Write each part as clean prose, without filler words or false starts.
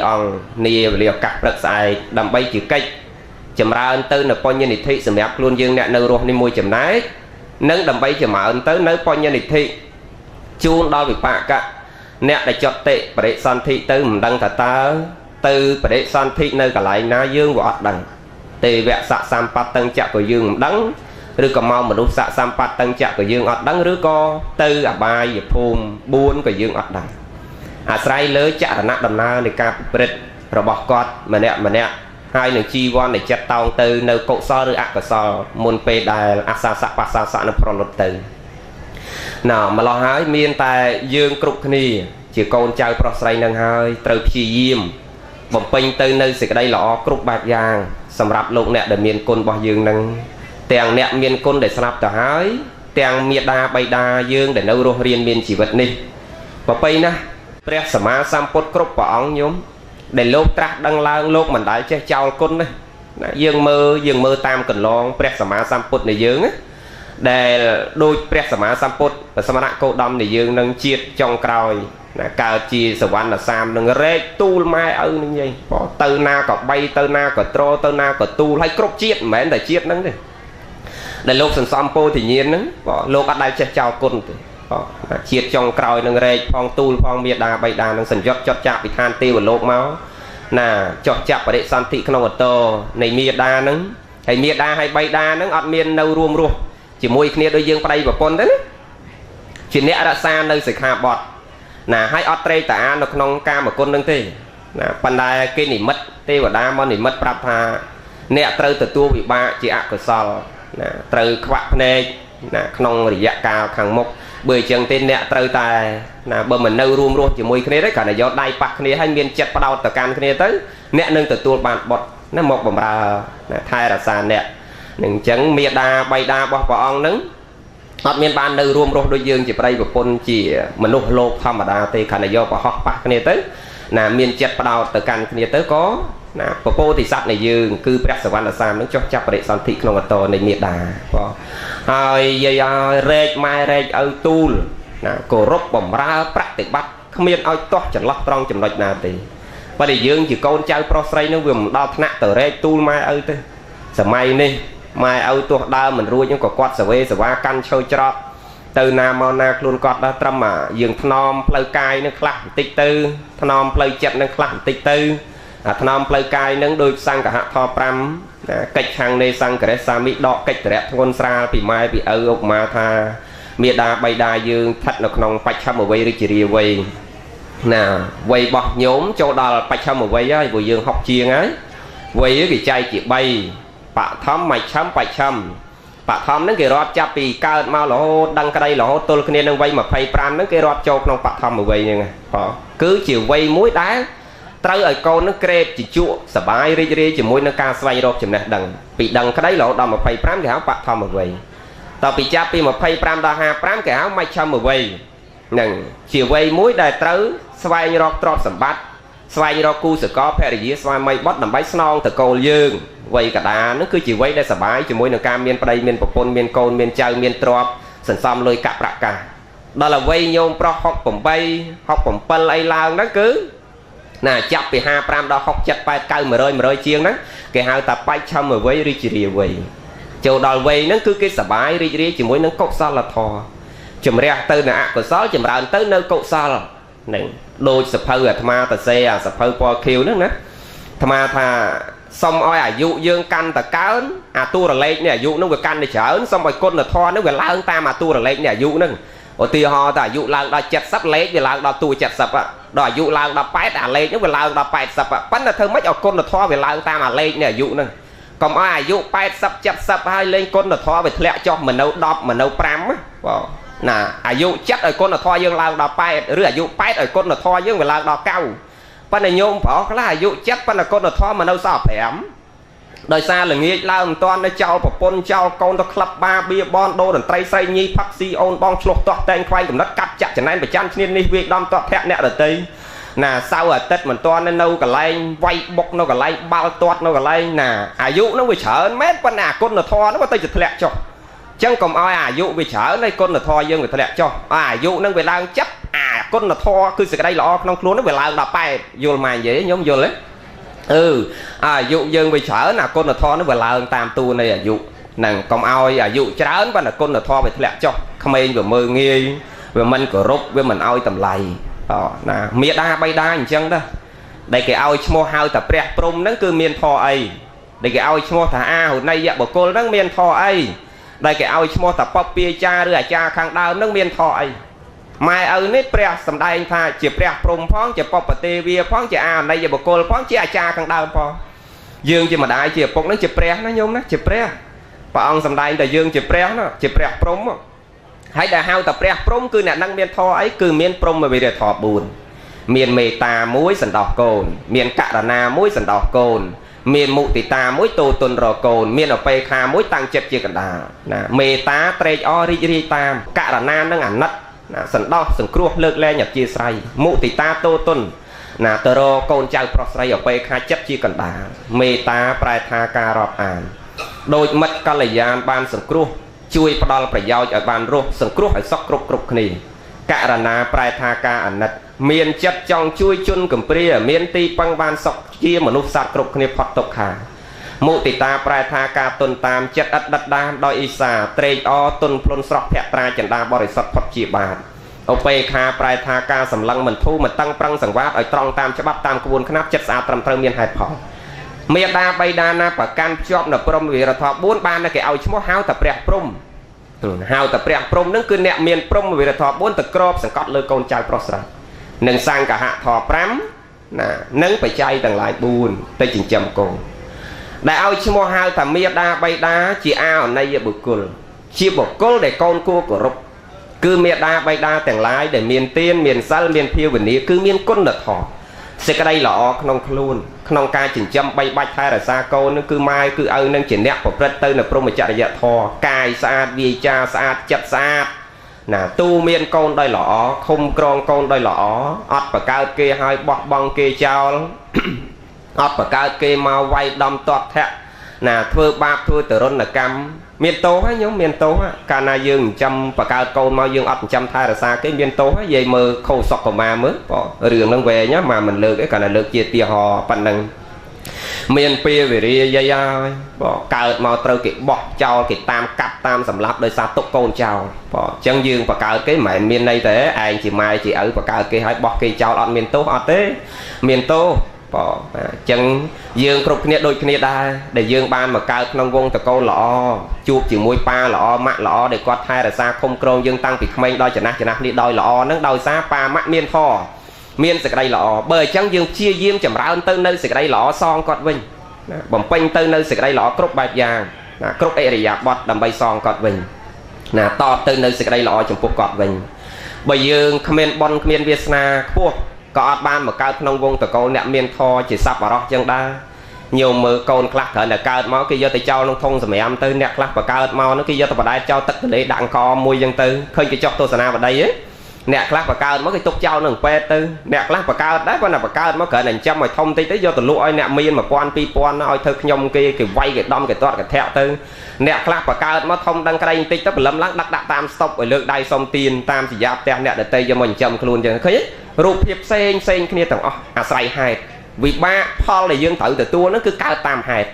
អង្គនាវេលាឱកាសព្រឹកស្អែកដើម្បីជាកិច្ចចម្រើនទៅនៅបញ្ញនិធិសម្រាប់ខ្លួនយើងអ្នកនៅរស់នេះមួយចំណែកនិងដើម្បីចម្រើនទៅនៅបញ្ញនិធិជូនដល់វិបាកៈអ្នកដែលចត់តិបរិសន្ធិទៅមិនដឹងថាតើទៅបរិសន្ធិនៅកន្លែងណាយើងវាអត់ដឹងទេវៈស័កសម្បត្តិចៈក៏យើងមិនដឹងឬក៏មកមនុស្សស័កសម្បត្តិចៈក៏យើងអត់ដឹងឬក៏ទៅអបាយភូមិ4ក៏យើងអត់ដឹងអាស្រ័យលើចរណៈដំណើរនៃការប្រព្រឹត្តរបស់គាត់ម្នាក់ម្នាក់ហើយនឹងជីវ័ននៃចិត្តតោងទៅនៅកុសលឬអកុសលមុនពេលដែលអាសាសៈបាសាសៈនឹងប្រលត់ទៅណ៎ម្លោះហើយមានតែយើងគ្រប់គ្នាជាកូនចៅប្រុសស្រីនឹងហើយត្រូវព្យាយាមបំពេញទៅនៅសេចក្តីល្អគ្រប់បែបយ៉ាងសម្រាប់លោកអ្នកដែលមានគុណរបស់យើងនឹងទាំងអ្នកមានគុណដែលស្លាប់ទៅហើយទាំងមេដាបៃតាយើងដែលនៅរស់រានមានជីវិតនេះប្រពៃណាស់ព្រះសម្មាសម្ពុទ្ធគ្រប់ព្រះអង្គញោមដែលលោកត្រាស់ដឹងឡើងលោកមិនដែលចេះចោលគុណទេណាយើងមើលតាមកន្លងព្រះសម្មាសម្ពុទ្ធនៃយើងណាដែលដូចព្រះសម្មាសម្ពុទ្ធព្រះសមណគោតមនៃយើងនឹងជាតិចុងក្រោយណាកើតជាសវណ្ណសាមនឹងរែកទូលម៉ែឪនឹងយាយទៅណាក៏បីទៅណាក៏ត្រទៅណាក៏ទូលហើយគ្រប់ជាតិមិនមែនតែជាតិហ្នឹងទេដែលលោកសន្សំពោធិញ្ញាណហ្នឹងលោកអត់ដែលចេះចោលគុណទេជាតិចុងក្រោយនឹងរែកផងទូលផងមេដាបៃតានឹងសញ្ញុតចត់ចាកពីឋានទេវលោកមកណាចុះចាប់បរិសន្ធិក្នុងអតនៃមេដាហ្នឹងហើយមេដាហើយបៃតាហ្នឹងអត់មាននៅរួមរស់ជាមួយគ្នាដូចយើងប្តីប្រពន្ធទេណាជាអ្នករក្សានៅសិក្ខាបទណាហើយអត់ត្រេកតាអាននៅក្នុងកាមគុណហ្នឹងទេណាប៉ុន្តែគេនិមិត្តទេវតាមកនិមិត្តប្រាប់ថាអ្នកត្រូវទទួលវិបាកជាអកុសលណាត្រូវខ្វាក់ភ្នែកណាក្នុងរយៈកាលខាងមុខបើអញ្ចឹងទេអ្នកត្រូវតែណាបើមិននៅរួមរស់ជាមួយគ្នាទេគ្រាន់តែយកដៃប៉ះគ្នាហើយមានចិត្តផ្ដោតទៅកាន់គ្នាទៅអ្នកនឹងទទួលបានបុត្រណាមកបំរើណាថែរក្សាអ្នកនឹងអញ្ចឹងមេដាបៃតារបស់ព្រះអង្គនឹងអត់មានបាននៅរួមរស់ដូចយើងជាប្តីប្រពន្ធជាមនុស្សលោកធម្មតាទេគ្រាន់តែយកប្រហោះប៉ះគ្នាទៅណាមានចិត្តផ្ដោតទៅកាន់គ្នាទៅក៏ណាពពោធិសត្វនៃយើងគឺព្រះសវណ្ណសាមនឹងចុះចាប់បរិសន្ធិក្នុងអតនៃមេដាបងហើយយាយឲ្យរែកម៉ែរែកឪទូលណាគោរពបំរើប្រតិបត្តិគ្មានឲ្យទាស់ចន្លោះត្រង់ចំណុចណាទេបើតែយើងជាកូនចៅប្រុសស្រីនឹងវាមិនដល់ថ្នាក់ទៅរែកទូលម៉ែឪទេសម័យនេះម៉ែឪទោះដើមមិនរួចក៏គាត់សវេសវាកាន់ឈើច្រត់ទៅណាមកណាខ្លួនគាត់ដល់ត្រឹមយើងថ្នមផ្លូវកាយនឹងខ្លះបន្តិចទៅថ្នមផ្លូវចិត្តនឹងខ្លះបន្តិចទៅអាថ្នមផ្លូវកាយនឹងដូចសង្ឃហធ5ណាកិច្ចខាងនៃសង្ឃរេសាមិដកកិច្ចរៈធ្ងន់ស្រាលពីម៉ែពីឪឧបមាថាមេដាបៃតាយើងស្ថិតនៅក្នុងបច្ឆមវ័យឬជារាវ័យណាវ័យរបស់ញោមចូលដល់បច្ឆមវ័យហើយព្រោះយើង60ជាងហើយវ័យគេចែកជា3បឋមមជ្ឈមបច្ឆមបឋមហ្នឹងគេរាប់ចាប់ពីកើតមករហូតដឹងក្តីរហូតទល់គ្នានឹងវ័យ25ហ្នឹងគេរាប់ចូលក្នុងបឋមវ័យហ្នឹងបងគឺជាវ័យមួយដែលត្រូវឲ្យកូននឹងក្រេបជាជក់សបាយរីករាយជាមួយនឹងការស្វែងរកចំណេះដឹងពីដឹងក្តីរហូតដល់25គេហៅបឋមវ័យតពីចាប់ពី25ដល់55គេហៅមជ្ឈមវ័យហ្នឹងជាវ័យមួយដែលត្រូវស្វែងរកទ្រព្យសម្បត្តិស្វែងរកគូសកលភរិយាស្វាមីបុត្រដើម្បីស្នងតកូលយើងវ័យកដាហ្នឹងគឺជាវ័យដែលសបាយជាមួយនឹងការមានប្តីមានប្រពន្ធមានកូនមានចៅមានទ្រព្យសន្សំលុយកាក់ប្រាក់កាសដល់វ័យញោមប្រុស68 67អីឡើងហ្នឹងគឺណាចាប់ពី55ដល់6 7 8 9 100 100ជាងហ្នឹងគេហៅថាបច្ឆមវ័យឬជារាវ័យចូលដល់វ័យហ្នឹងគឺគេសបាយរីករាយជាមួយនឹងកុសលធម៌ជំរះទៅនៅអកុសលចម្រើនទៅនៅកុសលហ្នឹងដូចសភៅអាត្មាតសេអាសភៅពណ៌ខៀវហ្នឹងណាអាត្មាថាសុំឲ្យអាយុយើងកាន់តែកើនអាតួរលេខនេះអាយុហ្នឹងវាកាន់តែច្រើនសុំឲ្យគុណធម៌ហ្នឹងវាឡើងតាមអាតួរលេខនេះអាយុហ្នឹងឧទាហរណ៍ថាអាយុឡើងដល់70លេខវាឡើងដល់តួ70ដល់អាយុឡើងដល់8អាលេខហ្នឹងវាឡើងដល់80ប៉ុន្តែធ្វើម៉េចឲ្យគុណធម៌វាឡើងតាមអាលេខនេះអាយុហ្នឹងកុំឲ្យអាយុ80 70ហើយលេងគុណធម៌វាធ្លាក់ចុះមិននៅ10មិននៅ5បងណាអាយុ7ឲ្យគុណធម៌យើងឡើងដល់8ឬអាយុ8ឲ្យគុណធម៌យើងវាឡើងដល់9ប៉ុន្តែញោមប្រុសខ្លះអាយុ7ប៉ុន្តែគុណធម៌មិននៅសល់5ដោយសារល្ងាចឡើងមិនទាន់នៅចោលប្រពន្ធចោលកូនទៅក្លឹបបាបៀបនដូរតន្ត្រីស្រីញីផឹកស៊ីអូនបងឆ្លោះទាស់តែងខ្វែងកំណត់កាត់ចាក់ចំណែនប្រចាំឈ្នាននេះវាយដំទាត់ធាក់អ្នកដតីណាសៅអាទិត្យមិនទាន់នៅកន្លែងវាយបុកនៅកន្លែងបាល់ទាត់នៅកន្លែងណាអាយុនឹងវាច្រើនមែនប៉ុន្តែអាគុណធម៌ហ្នឹងវាទៅជាធ្លាក់ចុះចឹងកុំឲ្យអាយុវាច្រើនហើយគុណធម៌យើងវាធ្លាក់ចុះអាយុនឹងវាឡើងចិត្តអាគុ គុណធម៌គឺសេចក្តីល្អក្នុងខ្លួននោះវាឡើងដល់8យល់មកនិយាយខ្ញុំយល់ទេអឺអាយុយើងវាច្រើនអាគុណធម៌នោះវាឡើងតាមតួនៃអាយុហ្នឹងកុំឲ្យអាយុច្រើនប៉ុន្តែគុណធម៌វាធ្លាក់ចុះក្មេងវាមើងងាយវាមិនគោរពវាមិនឲ្យតម្លៃណាមេដាបៃតាអញ្ចឹងដែរដែលគេឲ្យឈ្មោះហៅតែព្រះព្រំហ្នឹងគឺមានធម៌អីដែលគេឲ្យឈ្មោះថាអាហុណីយបុគ្គលហ្នឹងមានធម៌អីដែលគេឲ្យឈ្មោះថាពពាចាឬអាចារ្យខាងដើមហ្នឹងមានធម៌អីម៉ែឪនេះព្រះសម្ដែងថាជាព្រះព្រំផងជាពពទេវាផងជាអាហុណីយបុគ្គលផងជាអាចារ្យខាងដើមផងយើងជាម្ដាយជាឪពុកហ្នឹងជាព្រះណាញោមណាជាព្រះព្រះអង្គសម្ដែងតែយើងជាព្រះណាជាព្រះព្រំហើយដែលហៅតែព្រះព្រំគឺអ្នកនឹងមានធម៌អីគឺមានព្រហ្មវិរិយធម៌4មានមេត្តាមួយសន្តោសកូនមានករណាមួយសន្តោសកូនមានមុទិតាមួយតូទុនរកូនមានអបេខាមួយតាំងចិត្តជាកណ្ដាលណាមេត្តាត្រេកអររីករាយតាមករណានឹងអាណិតណាសន្តោសសង្គ្រោះលើកលែងអធិស្ឋ័យមុទិតាតូទុនណាទៅរកូនចៅប្រុសស្រីអបេខាចិត្តជាកណ្ដាលមេត្តាប្រែថាការរាប់អានដោយមិត្តកល្យានបានសង្គ្រោះជួយផ្ដល់ប្រយោជន៍ឲ្យបានរស់សង្គ្រោះឲ្យសុខគ្រប់គ្រប់គ្នាករណាប្រែថាការអាណិតមានចិត្តចង់ជួយជនកំព្រាមានទីពឹងបានសុខជាមនុស្សសត្វគ្រប់គ្នាផុតទុក្ខាមុទិតាប្រែថាការទុនតាមចិត្តឥតដិតដាមដោយអ៊ីសាត្រេកអរទុនភ្លុនស្រស់ភត្រាចិន្តាបរិសុទ្ធផុតជាបាតឧបេខាប្រែថាការសម្លឹងមិនធូរមិនតឹងប្រឹងសង្វាតឲ្យត្រង់តាមច្បាប់តាមក្បួនខ្នាតចិត្តស្អាតត្រឹមត្រូវមានហេតុផលមេដាបៃតាណាប្រកាន់ភ្ជាប់នៅព្រហ្មវិរធម៌4បានគេឲ្យឈ្មោះហៅតែព្រះព្រំហៅតែព្រះព្រំនឹងគឺអ្នកមានព្រហ្មវិរធម៌4ទៅក្របសង្កត់លើកូនចៅប្រុសស្រីនិងសង្ឃហធម៌5ណានិងបច្ច័យទាំងឡាយ4ទៅចិញ្ចឹមកូនដែលឲ្យឈ្មោះហៅថាមេដាបៃតាជាអាអន័យបុគ្គលជាបុគ្គលដែលកូនគួរគោរពគឺមេដាបៃតាទាំងឡាយដែលមានទានមានសិលមានភាវនាគឺមានគុណធម៌សេចក្តីល្អក្នុងខ្លួនក្នុងការចិញ្ចឹមបីបាច់ថែរក្សាកូននឹងគឺម៉ែគឺឪនឹងជាអ្នកប្រព្រឹត្តទៅនៅព្រហ្មចរិយធម៌កាយស្អាតវាចាស្អាតចិត្តស្អាតណាទូមានកូនដោយល្អឃុំក្រងកូនដោយល្អអត់បង្កើតគេឲ្យបោះបង់គេចោលអត់បង្កើតគេមកវាយដំទាត់ធាក់ណាធ្វើបាបធ្វើទរណកម្មមានទោសហើយញោមមានទោសកាលណាយើងចិញ្ចឹមបង្កើតកូនមកយើងអត់ចិញ្ចឹមថែរក្សាគេមានទោសហើយយាយមើលខោសុកកមាមើលបងរឿងហ្នឹងវែងមកមិនលើកទេកាលណាលើកជាទីហោប៉ុណ្ណឹងមានពៀវិរិយយាយហើយបងកើតមកត្រូវគេបោះចោលគេតាមកាប់តាមសម្លាប់ដោយសារទុកកូនចោលបងអញ្ចឹងយើងបង្កើតគេមិនមែនមានន័យទេឯងជាម៉ែជាឪបង្កើតគេឲ្យបោះគេចោលអត់មានទោសអត់ទេមានទោសបងអញ្ចឹងយើងគ្រប់គ្នាដូចគ្នាដែរដែលយើងបានមកកើតក្នុងវងតកូលល្អជួបជាមួយប៉ាល្អម៉ាក់ល្អដែលគាត់ថែរក្សាឃុំក្រងយើងតាំងពីក្មេងដល់ចំណាស់ចំណាស់នេះដោយល្អហ្នឹងដោយសារប៉ាម៉ាក់មានធម៌មានសេចក្តីល្អបើអញ្ចឹងយើងព្យាយាមចម្រើនទៅនៅសេចក្តីល្អសងគាត់វិញណាបំពេញទៅនៅសេចក្តីល្អគ្រប់បែបយ៉ាងណាគ្រប់អិរិយាបថដើម្បីសងគាត់វិញណាតបទៅនៅសេចក្តីល្អចំពោះគាត់វិញបើយើងគ្មានបុណ្យគ្មានវាសនាខ្ពស់ក៏អត់បានមកកើតក្នុងវងតកូលអ្នកមានធម៌ជាសប្បុរសចឹងដែរញោមមើលកូនខ្លះត្រូវតែកើតមកគេយកទៅចោលក្នុងធុងសម្រាមទៅអ្នកខ្លះបង្កើតមកនោះគេយកទៅបដែតចោលទឹកទន្លេដាក់អង្គមួយចឹងទៅឃើញគេចុះទស្សនាបដីហ៎អ្នកខ្លះបង្កើតមកគេទុកចោលនឹងពេទ្យទៅអ្នកខ្លះបង្កើតដែរប៉ុន្តែបង្កើតមកគ្រាន់តែចិញ្ចឹមឲ្យធំតិចទៅយកទៅលក់ឲ្យអ្នកមាន1000 2000ឲ្យធ្វើខ្ញុំគេគេវាយគេដំគេទាត់គេធាក់ទៅអ្នកខ្លះបង្កើតមកធំដឹងក្រែងតិចទៅព្រលឹមឡើងដាក់ដាក់តាមស្តុបឲ្យលើកដៃសុំទានតាមសញ្ញាផ្ទះអ្នកដតីយកមកចិញ្ចឹមខ្លួនចឹងឃើញរូបភាពផ្សេងផ្សេងគ្នាទាំងអស់អាស្រ័យហេតុវិបាកផលដែលយើងត្រូវទទួលនោះគឺកើតតាមហេតុ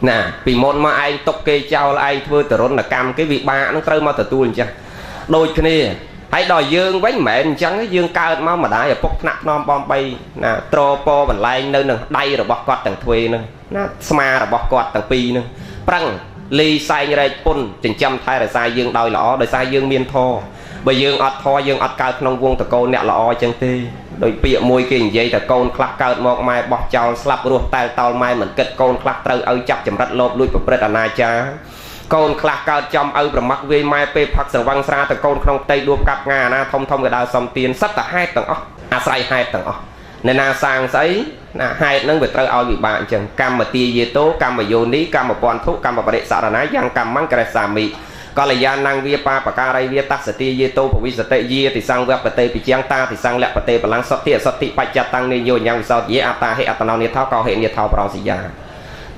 ណាពីមុនមកឯងទុកគេចោលឯងធ្វើទរណកម្មគេវិបាកនឹងត្រូវមកទទួលអញ្ចឹងដូចគ្នាហើយដល់យើងវិញមិនមែនអញ្ចឹងយើងកើតមកម្ដាយឪពុកថ្នាក់ថ្នមបងបីណាត្រពបន្លែងនៅនឹងដៃរបស់គាត់ទាំងទ្វេនឹងណាស្មារបស់គាត់ទាំងពីរនឹងប្រឹងលីសែងរែកពុនចិញ្ចឹមថែរក្សាយើងដោយល្អដោយសារយើងមានធម៌បើយើងអត់ធម៌យើងអត់កើតក្នុងវងតកូលអ្នកល្អអញ្ចឹងទេដោយពាក្យមួយគេនិយាយថាកូនខ្លះកើតមកម៉ែបោះចោលស្លាប់រស់តែតោលម៉ែមិនគិតកូនខ្លះត្រូវឲ្យចាប់ចម្រិតលោបលួចប្រព្រឹត្តអនាចារកូនខ្លះកើតចំឪប្រមាក់វាយម៉ែពេលផឹកសង្វឹងស្រាទៅកូនក្នុងផ្ទៃដួបកាប់ងាណាធំធំក៏ដើរសុំទានសត្វតែហេតុទាំងអស់អាស្រ័យហេតុទាំងអស់អ្នកណាសាងស្អីណាហេតុហ្នឹងវាត្រូវឲ្យវិបាកអញ្ចឹងកម្មទាយេតោកម្មយោនីកម្មពន្ធុកម្មបរិសរណាយ៉ាងកម្មង្ក្រេសាមិកល្យាណងវាបាបការីវាតសតិយេតោភវិសតិយាតិសង្វបតេពិជាងតាតិសង្លបតេបលាំងសតិអសតិបច្ចតាំងនិយោញ៉ាំវិសោតយេអតាហេអតណោនិថោកោហេនិថោប្រោសិយា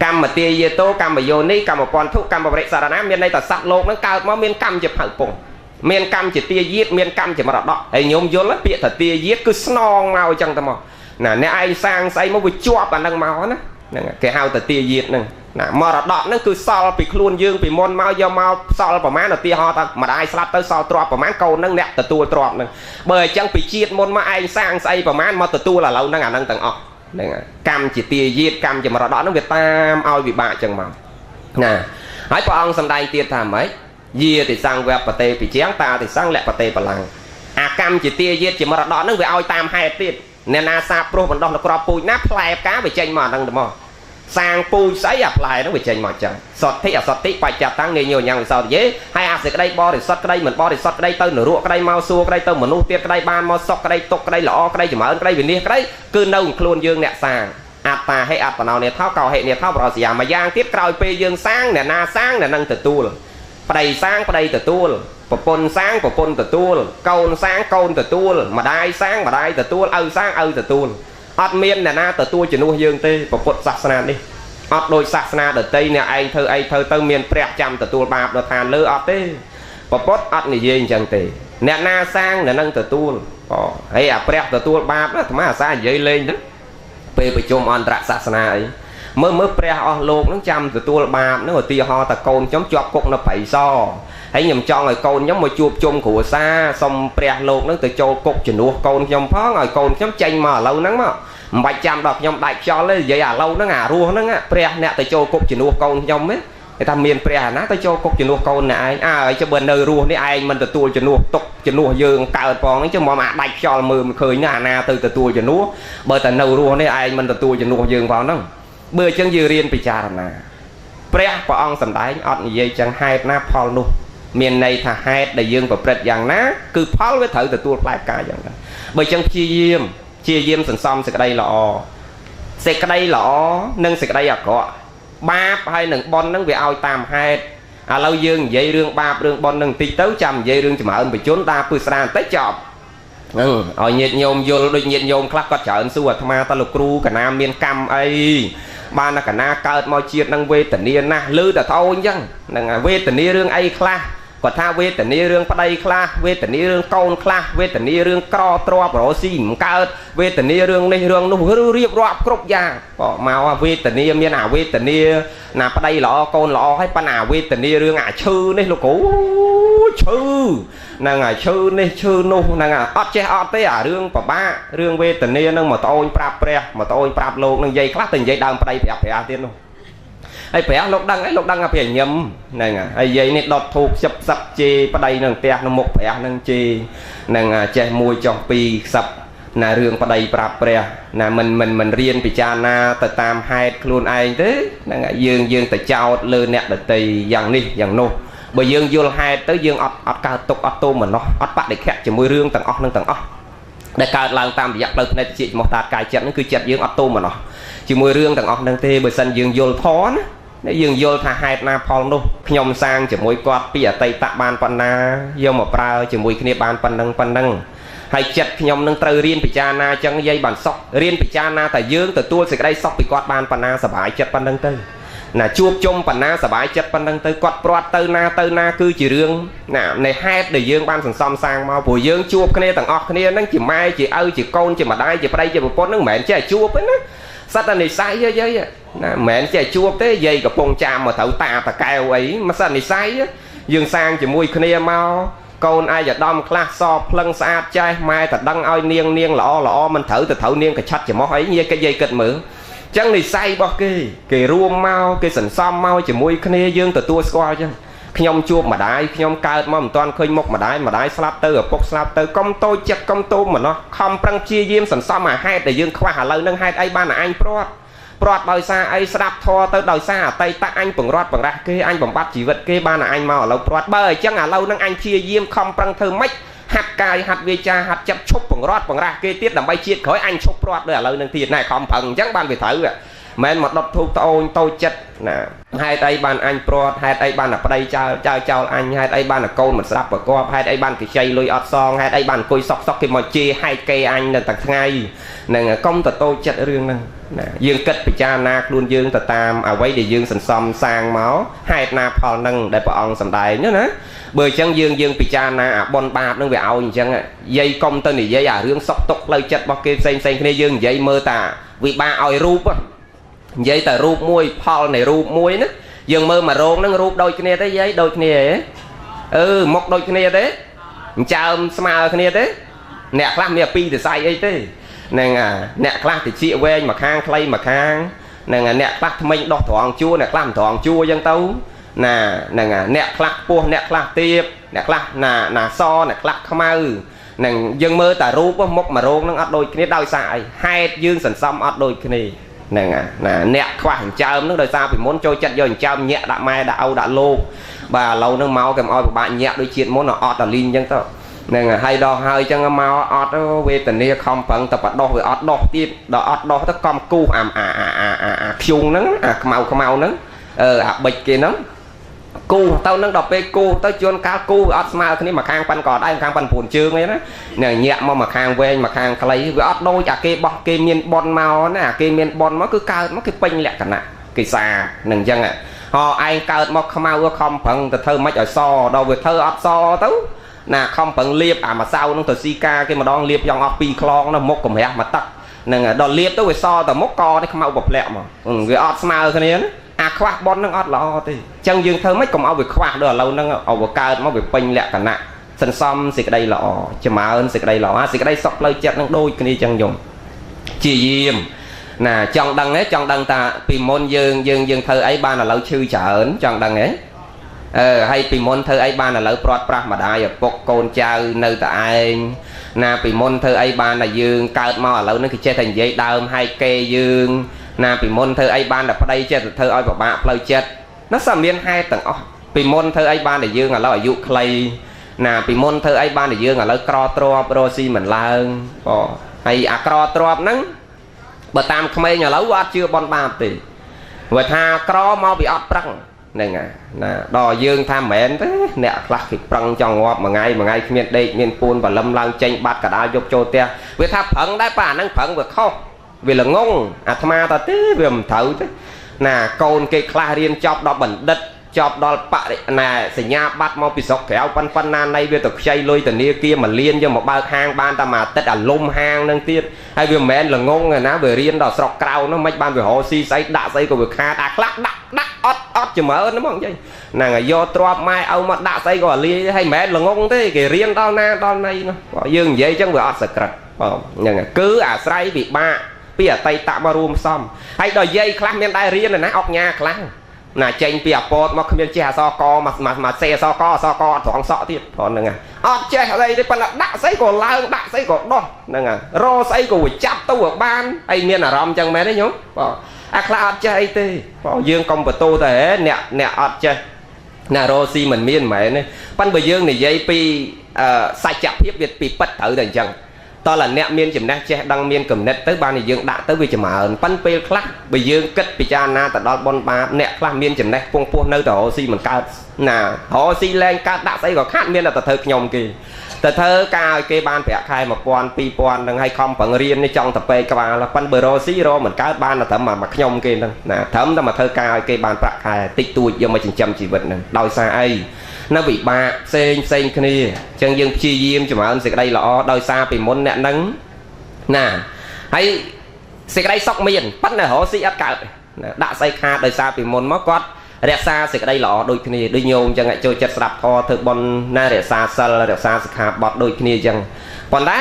កម្មទាយេតោកម្មយោនីកម្មពន្ធុកម្មបរិសរណាមានន័យថាសត្វលោកហ្នឹងកើតមកមានកម្មជាផៅពង មានកម្មជាទាយាទមានកម្មជាមរតកហើយញោមយល់ពាក្យថាទាយាទគឺស្នងមកអញ្ចឹងទៅមកណាអ្នកឯងសាងស្អីមកវាជាប់អានឹងមកណាហ្នឹងគេហៅថាទាយាទហ្នឹងណាមរតកហ្នឹងគឺសល់ពីខ្លួនយើងពីមុនមកយកមកសល់ប្រមាណឧទាហរណ៍ថាម្ដាយស្លាប់ទៅសល់ទ្រព្យប្រមាណកូនហ្នឹងអ្នកទទួលទ្រព្យហ្នឹងបើអញ្ចឹងពីជាតិមុនមកឯងសាងស្អីប្រមាណមកទទួលឥឡូវហ្នឹងអាហ្នឹងទាំងអស់ហ្នឹងកម្មជាទាយាទកម្មជាមរតកហ្នឹងវាតាមឲ្យវិបាកអញ្ចឹងមកណាហើយព្រះអង្គសម្ដែងទៀតថាម៉េចយាតិសង្វបតេពិជាងតាតិសង្លបតេបលាំងអាកម្មជាទាយាទជាមរតកហ្នឹងវាឲ្យតាមហេតុទៀតអ្នកណាសាបព្រោះបណ្ដោះនៅក្របពូជណាផ្លែផ្កាវាចេញមកអាហ្នឹងទៅមកសាងពូជស្អីអាផ្លែហ្នឹងវាចេញមកចឹងសទ្ធិអសទ្ធិបច្ចតាំងនាញញ៉ាំវិសោទយេហើយអាសេចក្តីបរិសុទ្ធក្តីមិនបរិសុទ្ធក្តីទៅនរកក្តីមកសួរក្តីទៅមនុស្សទៀតក្តីបានមកសុខក្តីទុក្ខក្តីល្អក្តីចម្រើនក្តីវិនិច្ឆ័យក្តីគឺនៅខ្លួនយើងអ្នកសាងអត្តាហេអត្តនោនេថោកោហេនេថោបរសយាមួយយ៉ាងទៀតក្រោយពេលយើងសាងអ្នកណាសាងអ្នកនឹងទទួលប្តីសាងប្តីទទួលប្រពន្ធសាងប្រពន្ធទទួលកូនសាងកូនទទួលម្ដាយសាងម្ដាយទទួលឪសាងឪទទួលអត់មានអ្នកណាទទួលជំនួសយើងទេពុទ្ធសាសនានេះអត់ដូចសាសនាដទៃអ្នកឯងធ្វើអីធ្វើទៅមានព្រះចាំទទួលបាបដល់ឋានលើអត់ទេពុទ្ធអត់និយាយអញ្ចឹងទេអ្នកណាសាងអ្នកនឹងទទួលអូហើយអាព្រះទទួលបាបអាត្មាអាសានិយាយលេងទៅពេលប្រជុំអន្តរសាសនាអីមើលមើលព្រះអស់លោកនឹងចាំទទួលបាបនឹងឧទាហរណ៍តកូនខ្ញុំជាប់គុកនៅព្រៃសហើយខ្ញុំចង់ឲ្យកូនខ្ញុំមកជួបជុំគ្រួសារសុំព្រះលោកនឹងទៅចូលគុកជំនួសកូនខ្ញុំផងឲ្យកូនខ្ញុំចេញមកឥឡូវហ្នឹងមកមិនបាច់ចាំដល់ខ្ញុំដាច់ខ្យល់ទេនិយាយឥឡូវហ្នឹងអារស់ហ្នឹងព្រះអ្នកទៅចូលគុកជំនួសកូនខ្ញុំទេគេថាមានព្រះអាណាទៅចូលគុកជំនួសកូនអ្នកឯងអើយចុះបើនៅរស់នេះឯងមិនទទួលជំនួសទុកជំនួសយើងកើតផងហ្នឹងចុះមកអាដាច់ខ្យល់មើលមិនឃើញណាអាណាទៅទទួលជំនួសបើតែនៅរស់នេះឯងមិនទទួលជំនួសយើងផងហ្នឹងបើអញ្ចឹងយើងរៀនពិចារណាព្រះព្រះអង្គសម្ដែងអត់និយាយចឹងហេតុណាផលនោះមានន័យថាហេតុដែលយើងប្រព្រឹត្តយ៉ាងណាគឺផលវាត្រូវទទួលផ្លែផ្កាយ៉ាងហ្នឹងបើអញ្ចឹងព្យាយាមសន្សំសេចក្តីល្អសេចក្តីល្អនិងសេចក្តីអាក្រក់បាបហើយនឹងបុណ្យហ្នឹងវាឲ្យតាមហេតុឥឡូវយើងនិយាយរឿងបាបរឿងបុណ្យហ្នឹងបន្តិចទៅចាំនិយាយរឿងចម្រើនបជនតាពឹស្រាបន្តិចចប់ហ្នឹងឲ្យញាតិញោមយល់ដូចញាតិញោមខ្លះគាត់ច្រើនសួរអាត្មាតើលោកគ្រូកណាមានកម្មអីបានកណាកើតមកជាតិនឹងវេទនាណាស់ឮតែត្អូញអញ្ចឹងហ្នឹងវេទនារឿងអីខ្លះគាត់ថាវេទនារឿងប្តីខ្លះវេទនារឿងកូនខ្លះវេទនារឿងក្រទ្រព្យរស់ស៊ីមិនកើតវេទនារឿងនេះរឿងនោះឬរៀបរាប់គ្រប់យ៉ាងក៏មកវេទនាមានអាវេទនាណាប្តីល្អកូនល្អហើយប៉ុន្តែអាវេទនារឿងអាឈឺនេះលោកគ្រូឈឺហ្នឹងអាឈឺនេះឈឺនោះហ្នឹងអត់ចេះអត់ទេអារឿងពិបាករឿងវេទនាហ្នឹងមកត្អូញប្រាប់ព្រះមកត្អូញប្រាប់លោកនឹងនិយាយខ្លះទៅនិយាយដើមប្តីប្រាប់ព្រះទៀតនោះហើយព្រះលោកដឹងអីលោកដឹងថាព្រះញឹមហ្នឹងហើយយាយនេះដុតធូបខ្ជិបសឹកជេរប្តីនឹងផ្ទះនៅមុខព្រះនឹងជេរនឹងចេះមួយចុះពីរខ្សឹបណារឿងប្តីប្រាប់ព្រះណាមិនរៀនពិចារណាទៅតាមហេតុខ្លួនឯងទេហ្នឹងយើងទៅចោទលើអ្នកដទៃយ៉ាងនេះយ៉ាងនោះបើយើងយល់ហេតុទៅយើងអត់កើតទុកអត់ទោមនោះអត់បដិខៈជាមួយរឿងទាំងអស់នឹងទាំងអស់ដែលកើតឡើងតាមរយៈផ្លូវភ្នែកជាចំោះតាកាយចិត្តហ្នឹងគឺចិត្តយើងអត់ទោមនោះជាមួយរឿងទាំងអស់ហ្នឹងទេបើសិនយើងយល់ធម៌ណាយើងយល់ថាហេតុណាផលនោះខ្ញុំសាងជាមួយគាត់ពីអតីតបានប៉ុណ្ណាយកមកប្រើជាមួយគ្នាបានប៉ុណ្ណឹងប៉ុណ្ណឹងហើយចិត្តខ្ញុំនឹងត្រូវរៀនពិចារណាចឹងយាយបានសុខរៀនពិចារណាតែយើងទទួលសេចក្តីសុខពីគាត់បានប៉ុណ្ណាសប្បាយចិត្តប៉ុណ្ណឹងទៅណាជួបជុំប៉ុណ្ណាសប្បាយចិត្តប៉ុណ្ណឹងទៅគាត់ព្រាត់ទៅណាទៅណាគឺជារឿងណានៃហេតុដែលយើងបានសន្សំសាងមកព្រោះយើងជួបគ្នាទាំងអស់គ្នាហ្នឹងជាម៉ែជាឪជាកូនជាម្ដាយជាប្តីជាប្រពន្ធហ្នឹងមិនមែនចេះជួបទេណាសត្វតែនិស័យយាយណាមិនមែនចេះជួបទេយាយកំពុងចាំមកត្រូវតាតកែវអីមកសត្វនិស័យយើងសាងជាមួយគ្នាមកកូនឯកឧត្តមខ្លះសភ្លឹងស្អាតចេះម៉ែតដឹងឲ្យនាងនាងល្អល្អមិនត្រូវទៅត្រូវនាងកឆាត់ច្រមុះអីយាយកិច្ចយាយគិតមើលចឹងនិស័យរបស់គេគេរួមមកគេសន្សំមកជាមួយគ្នាយើងទទួលស្គាល់ចឹងខ្ញុំជួបម្ដាយខ្ញុំកើតមកមិនទាន់ឃើញមុខម្ដាយម្ដាយស្លាប់ទៅឪពុកស្លាប់ទៅកុំតូចចិត្តកុំទោមនោះខំប្រឹងព្យាយាមសន្សំអាហេតុដែលយើងខ្វះឥឡូវនឹងហេតុអីបានអញព្រាត់ព្រាត់ដោយសារអីស្ដាប់ធម៌ទៅដោយសារអតីតអញបង្រត់បង្រាស់គេអញបំបត្តិជីវិតគេបានអញមកឥឡូវព្រាត់បើអញ្ចឹងឥឡូវនឹងអញព្យាយាមខំប្រឹងធ្វើម៉េចហាត់កាយហាត់វាចាហាត់ចិត្តឈប់បង្រត់បង្រាស់គេទៀតដើម្បីជាតិក្រោយអញឈប់ព្រាត់ដូចឥឡូវនឹងទៀតណែខំប្រឹងអញ្ចឹងបានវាត្រូវ មិនមកដុតធូបត្អូញតូចចិត្តណាហេតុអីបានអញព្រាត់ហេតុអីបានតែប្តីចោលចោលចោលអញហេតុអីបានតែកូនមិនស្ដាប់ប្រកបហេតុអីបានគេខ្ចីលុយអត់សងហេតុអីបានអង្គុយសក់សក់គេមកជេរហែកគេអញនៅតែថ្ងៃហ្នឹងកុំទៅតូចចិត្តរឿងហ្នឹងណាយើងគិតពិចារណាខ្លួនយើងទៅតាមអ្វីដែលយើងសន្សំសាងមកហេតុណាផលហ្នឹងដែលព្រះអង្គសម្ដែងណាបើអញ្ចឹងយើងពិចារណាអាបុណ្យបាបហ្នឹងវាឲ្យអញ្ចឹងយាយកុំទៅនិយាយអារឿងសុខទុក្ខផ្លូវចិត្តរបស់គេផ្សេងផ្សេងគ្នាយើងនិយាយមើលតាវិបាកឲ្យរូបនិយាយតែរូបមួយផលនៃរូបមួយណាយើងមើលមករោងហ្នឹងរូបដូចគ្នាទេយាយដូចគ្នាហ៎អឺមុខដូចគ្នាទេអញ្ចើមស្មើគ្នាទេអ្នកខ្លះមានពីរសរសៃអីទេហ្នឹងអ្នកខ្លះតិចវែងមួយខាងខ្លីមួយខាងហ្នឹងអ្នកខ្លះថ្មិញដោះត្រង់ជួរអ្នកខ្លះមិនត្រង់ជួរអញ្ចឹងទៅណាហ្នឹងអ្នកខ្លះពោះអ្នកខ្លះទៀបអ្នកខ្លះណាណាសអ្នកខ្លះខ្មៅហ្នឹងយើងមើលតែរូបមុខមករោងហ្នឹងអត់ដូចគ្នាដោយសារអីហេតុយើងសន្សំអត់ដូចគ្នាហ្នឹងណាអ្នកខ្វះចិញ្ចើមហ្នឹងដោយសារពីមុនចូលចិត្តយកចិញ្ចើមញាក់ដាក់ម៉ែដាក់ឪដាក់លោកបាទឥឡូវហ្នឹងមកគេមិនឲ្យពិបាកញាក់ដូចជាតិមុនអត់អាលីងអញ្ចឹងទៅហ្នឹងហើយដល់ហើយអញ្ចឹងមកអត់វេទនាខំប្រឹងតែបដោះវាអត់ដោះទៀតដល់អត់ដោះទៅកំគូសអាអាអាអាខ្យងហ្នឹងអាខ្មៅខ្មៅហ្នឹងអឺអាបិចគេហ្នឹងគូទៅនឹងដល់ពេលគូទៅជួនកាលគូវាអត់ស្មើគ្នាមួយខាងប៉ាន់កដៃមួយខាងប៉ាន់9ជើងអីណានឹងញាក់មកមួយខាងវែងមួយខាងខ្លីវាអត់ដូចអាគេបោះគេមានប៉ុនមកណាអាគេមានប៉ុនមកគឺកើតមកគេពេញលក្ខណៈគេសានឹងអញ្ចឹងហោឯងកើតមកខ្មៅខំប្រឹងទៅធ្វើមិនឲ្យសដល់វាធ្វើអត់សទៅណាខំប្រឹងលាបអាម្សៅនឹងទៅស៊ីកាគេម្ដងលាបយ៉ាងអស់2ខ្លងនោះមុខកម្រាស់មួយទឹកនឹងដល់លាបទៅវាសតែមុខកនេះខ្មៅប្រផ្លាក់មកវាអត់ស្មើគ្នាណាអាខ្វះប៉ុននឹងអត់ល្អទេអញ្ចឹងយើងធ្វើម៉េចកុំឲ្យវាខ្វះដល់ឥឡូវហ្នឹងឲ្យវាកើតមកវាពេញលក្ខណៈសន្សំសេចក្តីល្អចម្រើនសេចក្តីល្អអាសេចក្តីសុខផ្លូវចិត្តនឹងដូចគ្នាអញ្ចឹងយំជាយាមណាចង់ដឹងទេចង់ដឹងថាពីមុនយើងយើងយើងធ្វើអីបានឥឡូវឈឺច្រើនចង់ដឹងទេអឺហើយពីមុនធ្វើអីបានឥឡូវព្រាត់ប្រាស់ម្ដាយឪពុកកូនចៅនៅតែឯងណាពីមុនធ្វើអីបានតែយើងកើតមកឥឡូវហ្នឹងគេចេះតែនិយាយដើមហែកគេយើងណាពីមុនធ្វើអីបានតែប្តីចិត្តធ្វើឲ្យពិបាកផ្លូវចិត្តណាសមានហេតុទាំងអស់ពីមុនធ្វើអីបានតែយើងឥឡូវអាយុខ្លីណាពីមុនធ្វើអីបានតែយើងឥឡូវក្រទ្របរស់ស៊ីមិនឡើងបងហើយអាក្រទ្របហ្នឹងបើតាមក្មេងឥឡូវអត់ជឿបនបាបទេព្រោះថាក្រមកពីអត់ប្រឹងហ្នឹងណាដល់យើងថាមិនមែនទេអ្នកខ្លះគេប្រឹងចង់ងាប់មួយថ្ងៃមួយថ្ងៃគ្មានដេកមានពួនបលឹមឡើងចេញបាត់កដាលយកចូលផ្ទះវាថាប្រឹងដែរប៉ាអាហ្នឹងប្រឹងវាខុសវាល្ងងអាត្មាតទេវាមិនត្រូវទេណាកូនគេខ្លះរៀនចប់ដល់បណ្ឌិតចប់ដល់បរិណាសញ្ញាបត្រមកពីស្រុកក្រៅប៉ុនប៉ុណ្ណាណៃវាទៅខ្ចីលុយធនាគារមួយលានយកមកបើកហាងបានតែមួយអាទិត្យអាលុំហាងនឹងទៀតហើយវាមិនមែនល្ងងទេណាវារៀនដល់ស្រុកក្រៅនោះមិនបានវារកស៊ីស្អីដាក់ស្អីក៏វាខាតអាខ្លះដាក់ដាក់អត់អត់ចម្រើនហ្មងនិយាយហ្នឹងហើយយកទ្របម៉ែឪមកដាក់ស្អីក៏អាលាយហើយមិនមែនល្ងងទេគេរៀនដល់ណាដល់ណីនោះយើងនិយាយចឹងវាអត់សក្រិតបងហ្នឹងគឺអាស្រ័យវិបាកពីអតីតមករួមផ្សំហើយដល់យាយខ្លះមានដែររៀនណាអុកញ៉ាខ្លះណាចេញពីអាពតមកគ្មានចេះអសកមកមកសេអសកអសកអត់ត្រង់សក់ទៀតព្រោះហ្នឹងអត់ចេះអីទេប៉ុន្តែដាក់ស្អីក៏ឡើងដាក់ស្អីក៏ដោះហ្នឹងរស្អីក៏វាចាប់ទៅវាបានហើយមានអារម្មណ៍ចឹងមែនទេញោមបងអាខ្លះអត់ចេះអីទេបងយើងកុំបន្ទោតែអ្នកអ្នកអត់ចេះណារស៊ីមិនមានមែនទេប៉ុន្តែបើយើងនិយាយពីសច្ចភាពវាពីពិតត្រូវតែអញ្ចឹងតើអ្នកមានចំណេះចេះដឹងមានគំនិតទៅបានយើងដាក់ទៅវាចម្រើនប៉ិនពេលខ្លះបើយើងគិតពិចារណាទៅដល់បុណ្យបាបអ្នកខ្លះមានចំណេះពងពោះនៅតែរកស៊ីមិនកើតណារកស៊ីលែងកើតដាក់ស្អីក៏ខាត់មានតែទៅធ្វើខ្ញុំគេទៅធ្វើការឲ្យគេបានប្រាក់ខែ1000 2000ហ្នឹងហើយខំប្រឹងរៀននេះចង់ទៅពេកក្បាលប៉ិនបើរកស៊ីរកមិនកើតបានតែត្រឹមមកខ្ញុំគេហ្នឹងណាត្រឹមតែមកធ្វើការឲ្យគេបានប្រាក់ខែតិចតួចយកមកចិញ្ចឹមជីវិតហ្នឹងដោយសារអីនៅវិបាកផ្សេងផ្សេងគ្នាអញ្ចឹងយើងព្យាយាមចម្រើនសេចក្តីល្អដោយសារពីមុនអ្នកនឹងណាហើយសេចក្តីសុខមានប៉ុន្តែរកស៊ីអត់កើតណាដាក់ស្អីខាតដោយសារពីមុនមកគាត់រក្សាសេចក្តីល្អដូចគ្នាដូចញោមអញ្ចឹងចូលចិត្តស្ដាប់ធម៌ធ្វើបុណ្យណារក្សាសិលរក្សាសិក្ខាបទដូចគ្នាអញ្ចឹងប៉ុន្តែ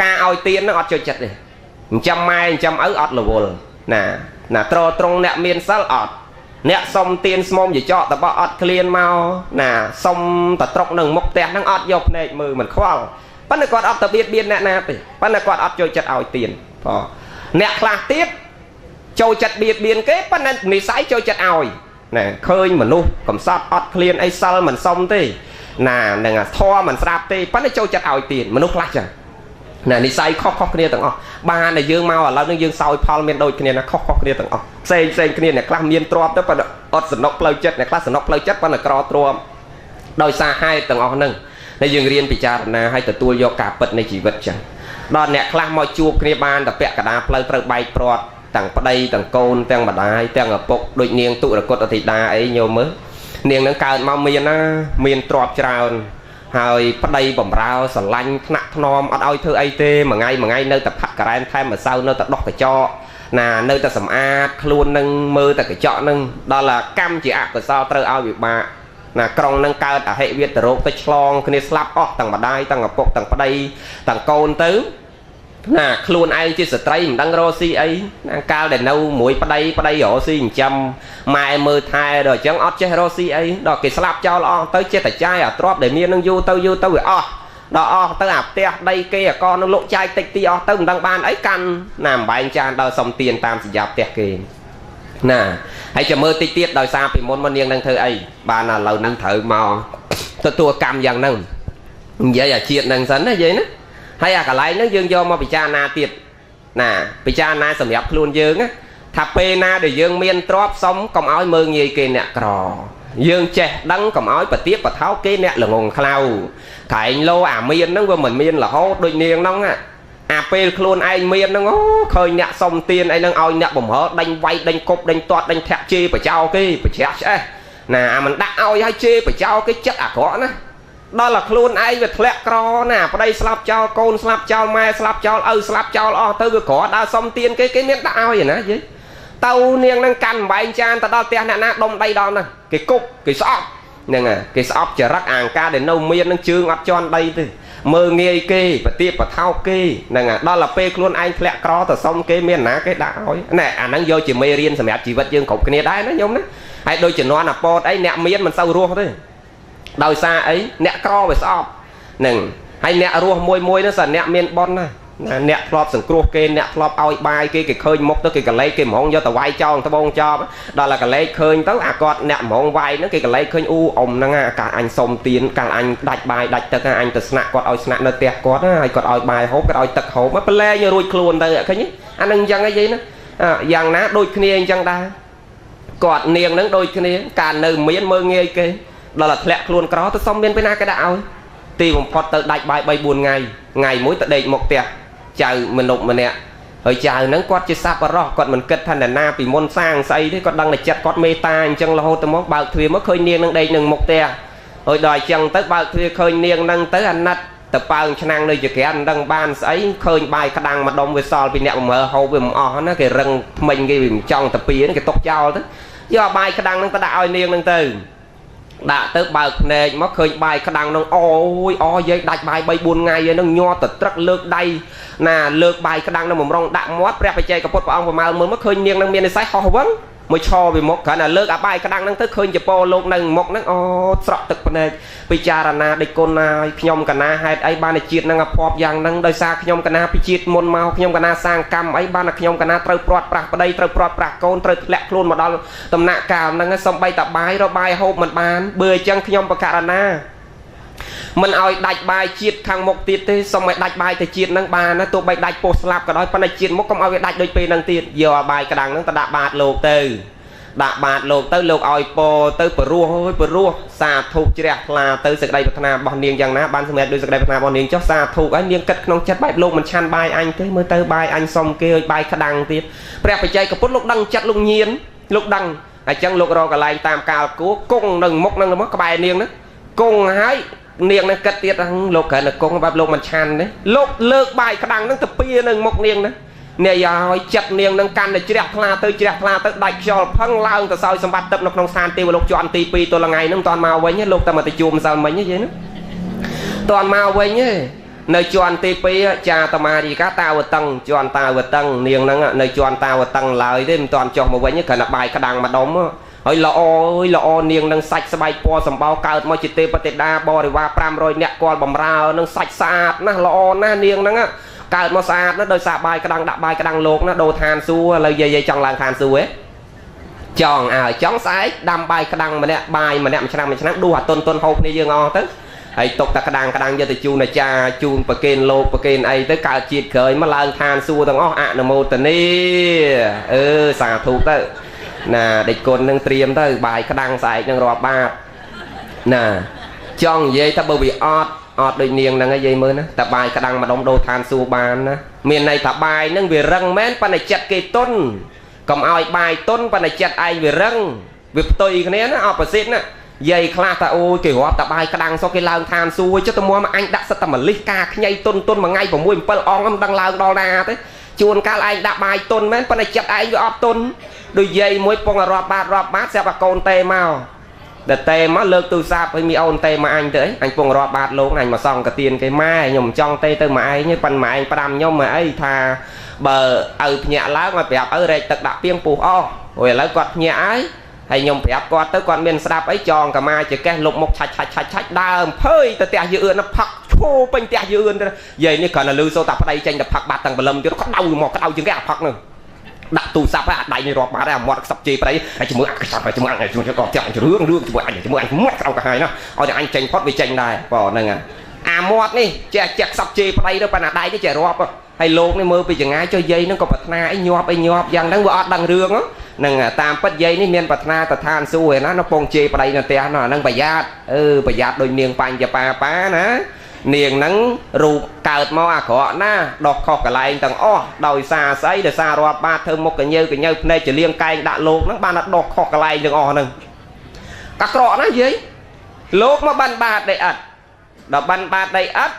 ការឲ្យទាននឹងអត់ចូលចិត្តទេចិញ្ចឹមម៉ែចិញ្ចឹមឪអត់រវល់ណាណាត្រត្រង់អ្នកមានសិលអត់អ្នកសុំទៀនស្មុំយចកតបអត់ឃ្លានមកណាសុំតត្រុកនឹងមុខផ្ទះហ្នឹងអត់យកភ្នែកមើលមិនខ្វល់ប៉ុន្តែគាត់អត់ទៅបៀតបៀនអ្នកណាទេប៉ុន្តែគាត់អត់ចូលចិត្តឲ្យទៀនបងអ្នកខ្លះទៀតចូលចិត្តបៀតបៀនគេប៉ុន្តែនិស័យចូលចិត្តឲ្យណាឃើញមនុស្សកំសត់អត់ឃ្លានអីសិលមិនសុំទេណានឹងធម៌មិនស្រាប់ទេប៉ុន្តែចូលចិត្តឲ្យទៀនមនុស្សខ្លះចឹង ណានិស័យខុសខុសគ្នាទាំងអស់បានតែយើងមកឥឡូវនេះយើងសោយផលមានដូចគ្នាណាខុសខុសគ្នាទាំងអស់ផ្សេងផ្សេងគ្នាអ្នកខ្លះមានទ្រព្យទៅប៉ុន្តែអត់សំណុកផ្លូវចិត្តអ្នកខ្លះសំណុកផ្លូវចិត្តប៉ុន្តែក្រទ្រព្យដោយសារហេតុទាំងអស់ហ្នឹងហើយយើងរៀនពិចារណាឲ្យទទួលយកការពិតនៃជីវិតចឹងដល់អ្នកខ្លះមកជួបគ្នាបានតែពាក់កណ្ដាលផ្លូវត្រូវបែកព្រាត់ទាំងប្តីទាំងកូនទាំងម្ដាយទាំងឪពុកដូចនាងទុរគតអធិតាអីញោមមើលនាងនឹងកើតមកមានណាមានទ្រព្យច្រើនហើយប្តីបំរើស្រឡាញ់ថ្នាក់ថ្នមអត់ឲ្យធ្វើអីទេមួយថ្ងៃមួយថ្ងៃនៅតែផាត់ការ៉ែមថែមម្សៅនៅតែដោះកញ្ចក់ណានៅតែសម្អាតខ្លួននឹងមើលតែកញ្ចក់នឹងដល់អាកម្មជាអកុសលត្រូវឲ្យវិបាកណាក្រុងនឹងកើតអហិវាតរោគទៅឆ្លងគ្នាស្លាប់អស់ទាំងម្ដាយទាំងឪពុកទាំងប្តីទាំងកូនទៅណាខ្លួនឯងជាស្ត្រីមិនដឹងរកស៊ីអីណាកាលដែលនៅមួយប្តីប្តីរកស៊ីចិញ្ចឹមម៉ែមើលថែដល់អញ្ចឹងអត់ចេះរកស៊ីអីដល់គេស្លាប់ចោលអស់ទៅចេះតែចាយអាទ្រព្យដែលមាននឹងយូរទៅយូរទៅវាអស់ដល់អស់ទៅអាផ្ទះដីគេអាកនឹងលក់ចាយតិចទីអស់ទៅមិនដឹងបានអីកាន់ណាអំបែងចានដល់សុំទានតាមសញ្ញាផ្ទះគេណាហើយចាំមើលតិចទៀតដោយសារពីមុនមកនាងនឹងធ្វើអីបានឥឡូវនឹងត្រូវមកទទួលកម្មយ៉ាងហ្នឹងនិយាយអាជាតិហ្នឹងសិនណាយាយណាហើយអាកន្លែងហ្នឹងយើងយកមកពិចារណាទៀតណាពិចារណាសម្រាប់ខ្លួនយើងណាថាពេលណាដែលយើងមានទ្រព្យសុំកុំឲ្យមើងងាយគេអ្នកក្រយើងចេះដឹងកុំឲ្យប្រទៀបប្រថោគេអ្នកល្ងងខ្លៅក្រែងលោអាមានហ្នឹងវាមិនមានរហូតដូចនាងហ្នឹងអាពេលខ្លួនឯងមានហ្នឹងអូឃើញអ្នកសុំទានអីហ្នឹងឲ្យអ្នកបំរើដេញវាយដេញគប់ដេញទាត់ដេញធាក់ជេរបចោគេប្រជ្រះឆ្អេះណាអាមិនដាក់ឲ្យឲ្យជេរបចោគេចិត្តអាក្រក់ណាដល់តែខ្លួនឯងវាធ្លាក់ក្រណាប្តីស្លាប់ចោលកូនស្លាប់ចោលម៉ែស្លាប់ចោលឪស្លាប់ចោលអស់ទៅវាក្រដើរសុំទានគេគេមានដាក់ឲ្យណាយាយទៅនាងនឹងកាន់អំបែងចានទៅដល់ផ្ទះអ្នកណាដុំដីដល់ហ្នឹងគេគប់គេស្អប់ហ្នឹងគេស្អប់ចរិតអាងការដែលនៅមាននឹងជើងអត់ជន់ដីទេមើងងាយគេប្រទៀបប្រថោកគេហ្នឹងដល់តែពេលខ្លួនឯងធ្លាក់ក្រទៅសុំគេមានណាគេដាក់ឲ្យណែអាហ្នឹងយកជាមេរៀនសម្រាប់ជីវិតយើងគ្រប់គ្នាដែរណាញោមណាហើយដូចជំនាន់អាពតអីអ្នកមានមិនសូវរស់ទេដោយសារអីអ្នកក្រវាស្អប់ហ្នឹងហើយអ្នករស់មួយមួយហ្នឹងសិអ្នកមានប៉ុនណាអ្នកធ្លាប់សង្គ្រោះគេអ្នកធ្លាប់ឲ្យបាយគេគេឃើញមុខទៅគេកលេចគេហ្មងយកទៅវាយចោលត្បូងចប់ដល់តែកលេចឃើញទៅអាគាត់អ្នកហ្មងវាយហ្នឹងគេកលេចឃើញអ៊ូអ៊ំហ្នឹងកាលអញសុំទៀនកាលអញដាច់បាយដាច់ទឹកអញទៅស្នាក់គាត់ឲ្យស្នាក់នៅផ្ទះគាត់ហើយគាត់ឲ្យបាយហូបគាត់ឲ្យទឹកហូបមកប្រឡែងរួចខ្លួនទៅឃើញអាហ្នឹងអញ្ចឹងឯងណាយ៉ាងណាដូចគ្នាអញ្ចឹងដែរគាត់នាងហ្នឹងដូចគ្នាកាលនៅមានមើងងាយគេដល់តែធ្លាក់ខ្លួនក្រទៅសុំមានពេលណាគេដាក់ឲ្យទីបំផុតទៅដាច់បាយ3 4ថ្ងៃថ្ងៃមួយទៅដេកមកផ្ទះចៅមនុស្សម្នាក់ហើយចៅហ្នឹងគាត់ជាសប្បុរសគាត់មិនគិតថាអ្នកណាពីមុនសាងស្អីទេគាត់ដឹងតែចិត្តគាត់មេត្តាអញ្ចឹងរហូតទៅមកបើកទ្វារមកឃើញនាងនឹងដេកនឹងមុខផ្ទះហើយដល់អញ្ចឹងទៅបើកទ្វារឃើញនាងហ្នឹងទៅអាណិតទៅប៉ើងឆ្នាំងនៅចក្រានមិនដឹងបានស្អីឃើញបាយក្តាំងម្ដុំវាសល់ពីអ្នកបំរើហូបវាមិនអស់ណាគេរឹងថ្មិញគេវាមិនចង់ទៅពៀនគេຕົកចោលទៅយកបាយក្តាំងហ្នឹងទៅដាក់ឲ្យនាងហ្នឹងទៅដាក់ទៅបើកភ្នែកមកឃើញបាយក្តាំងនឹងអូយអយាយដាច់បាយ3 4ថ្ងៃហ្នឹងញ័រទៅត្រឹកលើកដៃណាលើកបាយក្តាំងនឹងបំរុងដាក់មាត់ព្រះបច្ចេកពុទ្ធព្រះអង្គប្រមាលមើលមកឃើញនាងនឹងមាននិស័យហោះវឹងមួយឈរពីមុខគ្រាន់តែលើកអាបាយក្តាំងហ្នឹងទៅឃើញចពោលោកនៅមុខហ្នឹងអូស្រក់ទឹកភ្នែកពិចារណាដេចគុណហើយខ្ញុំកណាហេតុអីបានជាតិហ្នឹងអភ័ព្វយ៉ាងហ្នឹងដោយសារខ្ញុំកណាពីជាតិមុនមកខ្ញុំកណាសាងកម្មអីបានខ្ញុំកណាត្រូវព្រាត់ប្រាសប្តីត្រូវព្រាត់ប្រាសកូនត្រូវធ្លាក់ខ្លួនមកដល់ដំណាក់កាលហ្នឹងសំបីតាបាយរបាយហូបមិនបានបើអញ្ចឹងខ្ញុំបករណាមិនឲ្យដាច់បាយជាតិខាងមុខទៀតទេសុំឲ្យដាច់បាយទៅជាតិហ្នឹងបានណាទោះបីដាច់ពោះស្លាប់ក៏ដោយប៉ុន្តែជាតិមុខកុំឲ្យវាដាច់ដូចពេលហ្នឹងទៀតយកអាបាយក្តាំងហ្នឹងទៅដាក់បាតលោកទៅដាក់បាតលោកទៅលោកឲ្យពោទៅព្រោះអើយព្រោះសាធុជ្រះថ្លាទៅសេចក្តីប្រាថ្នារបស់នាងយ៉ាងណាបានសម្រេចដោយសេចក្តីប្រាថ្នារបស់នាងចុះសាធុហើយនាងគិតក្នុងចិត្តបែបលោកមិនឆាន់បាយអញទេមើលទៅបាយអញសុំគេឲ្យបាយក្តាំងទៀតព្រះបច្ចេកពុទ្ធលោកដឹងចិត្តលោកញៀនលោកដឹងអញ្ចឹងលោករកកន្លែងតាមកាលគួគង់នឹងមុខនឹងមកក្បែរនាងហ្នឹងគង់ហើយនាងនឹងគិតទៀតលោកគ្រាន់តែគង់បែបលោកមិនឆាន់ទេលោកលើកបាយក្តាំងហ្នឹងទៅពៀនឹងមុខនាងហ្នឹងនេះឲ្យចិត្តនាងនឹងកាន់តែជ្រះថ្លាទៅជ្រះថ្លាទៅដាច់ខ្យល់ផឹងឡើងទៅសោយសម្បត្តិទឹកនៅក្នុងស្ថានទេវលោកជាន់ទី2ទល់ថ្ងៃហ្នឹងមិនតាន់មកវិញទេលោកតែមកទៅជួបម្សិលមិញទេយាយណាតាន់មកវិញទេនៅជាន់ទី2ចាតមារិកាតាវតឹងជាន់តាវតឹងនាងហ្នឹងនៅជាន់តាវតឹងឡើយទេមិនតាន់ចុះមកវិញទេគ្រាន់តែបាយក្តាំងម្ដុំហើយល្អអើយល្អនាងនឹងសាច់ស្បែកពណ៌សម្បោកើតមកជាទេពទេតាបរិវារ500នាក់គាល់បំរើនឹងសាច់ស្អាតណាស់ល្អណាស់នាងហ្នឹងកើតមកស្អាតណាស់ដោយសារបាយក្តាំងដាក់បាយក្តាំងលោកណាដូរឋានសួគ៌ឥឡូវយាយចង់ឡើងឋានសួគ៌ទេចង់អើចង់ស្អែកដាំបាយក្តាំងម្នាក់បាយម្នាក់មួយឆ្នាំមួយឆ្នាំដួសអាតុនតុនហូបគ្នាយើងអស់ទៅ ហើយຕົកតែក្តាំងក្តាំងយកទៅជូនអាចារ្យជូនប្រគេនលោកប្រគេនអីទៅកើតជាតិក្រោយមកឡើងឋានសួគ៌ទាំងអស់អនុមោទនីអឺសាធុទៅណាដេចគុណនឹងត្រៀមទៅបាយក្តាំងស្អែកនឹងរាប់បាតណាចង់និយាយថាបើវាអត់អត់ដូចនាងហ្នឹងឯងយាយមើលណាតែបាយក្តាំងម្ដុំដូរឋានសួគ៌បានណាមានន័យថាបាយហ្នឹងវារឹងមែនប៉ុន្តែចិត្តគេទុនកុំឲ្យបាយទុនប៉ុន្តែចិត្តឯងវារឹងវាផ្ទុយគ្នាណាអបសិទ្ធណាយាយខ្លះថាអូយគេរាប់តែបាយក្តាំងសោះគេឡើងឋានសួគ៌ចុះទៅមកអញដាក់សិតតែម្លិះកាខ្ញីទុនទុនមួយថ្ងៃ6 7អង្គមិនដឹងឡើងដល់ណាទេជួនកាលឯងដាក់បាយទុនមែនប៉ុន្តែចិត្តឯងវាអត់ទុនដូចយាយមួយពងរាប់បាតរាប់បាតស្រាប់តែកូនទេមកដល់ទេមកលើកទូរស័ព្ទឲ្យមីអូនទេមកអញទៅអីអញពងរាប់បាតលោកអញមកសង់កាទៀនគេម៉ែខ្ញុំមិនចង់ទេទៅមកឯងទេប៉ុន្តែម៉ែឯងផ្ដាំខ្ញុំមកអីថាបើឪភ្ញាក់ឡើងមកប្រាប់ឪរែកទឹកដាក់ពីងពុះអស់អូយឥឡូវគាត់ភ្ញាក់ហើយហើយខ្ញុំប្រាប់គាត់ទៅគាត់មានស្ដាប់អីចងកាមាចកេះលុបមុខឆាច់ឆាច់ឆាច់ឆាច់ដើមភើយទៅផ្ទះយឺអឿនផឹកឈោពេញផ្ទះយឺអឿនយាយនេះគ្រាន់តែលឺសូរតាប្តីចេញទៅផឹកបាត់ទាំងបលឹមទៀតក្តៅមកក្តៅជាងគេអាផឹកនោះដាក់ទូរស័ព្ទអាដៃនេះរាប់បាត់ហើយអាមាត់ខ្សឹបជេរប្តីហើយជាមួយអាខ្សឹបហើយជាមួយអញជាមួយក៏ផ្ទះរឿងរឿងជាមួយអញជាមួយអញមាត់ក្តៅកាហាយណាស់ឲ្យតែអញចេញផុតវាចេញដែរបើហ្នឹងអាមាត់នេះចេះចេះខ្សឹបជេរប្តីទៅប៉ុន្តែដៃនេះចេះរាប់ហើយលោកនេះមើលពីចងាយចុះយាយហ្នឹងក៏ប្រាថ្នាអីញាប់អីញាប់យ៉ាងហ្នឹងវាអត់ដឹងរឿងហ្នឹងតាមពិតយាយនេះមានប្រាថ្នាទៅឋានសួគ៌ឯណានៅពងជេរប្តីនៅផ្ទះនោះអាហ្នឹងប្រយ័ត្នអឺប្រយ័ត្នដូចនាងបញ្ញបាបាណានាងហ្នឹងរូបកើតមកអាក្រក់ណាដោះខុសកន្លែងទាំងអស់ដោយសារស្អីដោយសាររាប់បាតធ្វើមុខកញើកញើភ្នែកចលៀងកែងដាក់លោកហ្នឹងបានដោះខុសកន្លែងទាំងអស់ហ្នឹងអាក្រក់ណាយាយលោកមកបានបាតដីឥដ្ឋដល់បានបាតដីឥដ្ឋ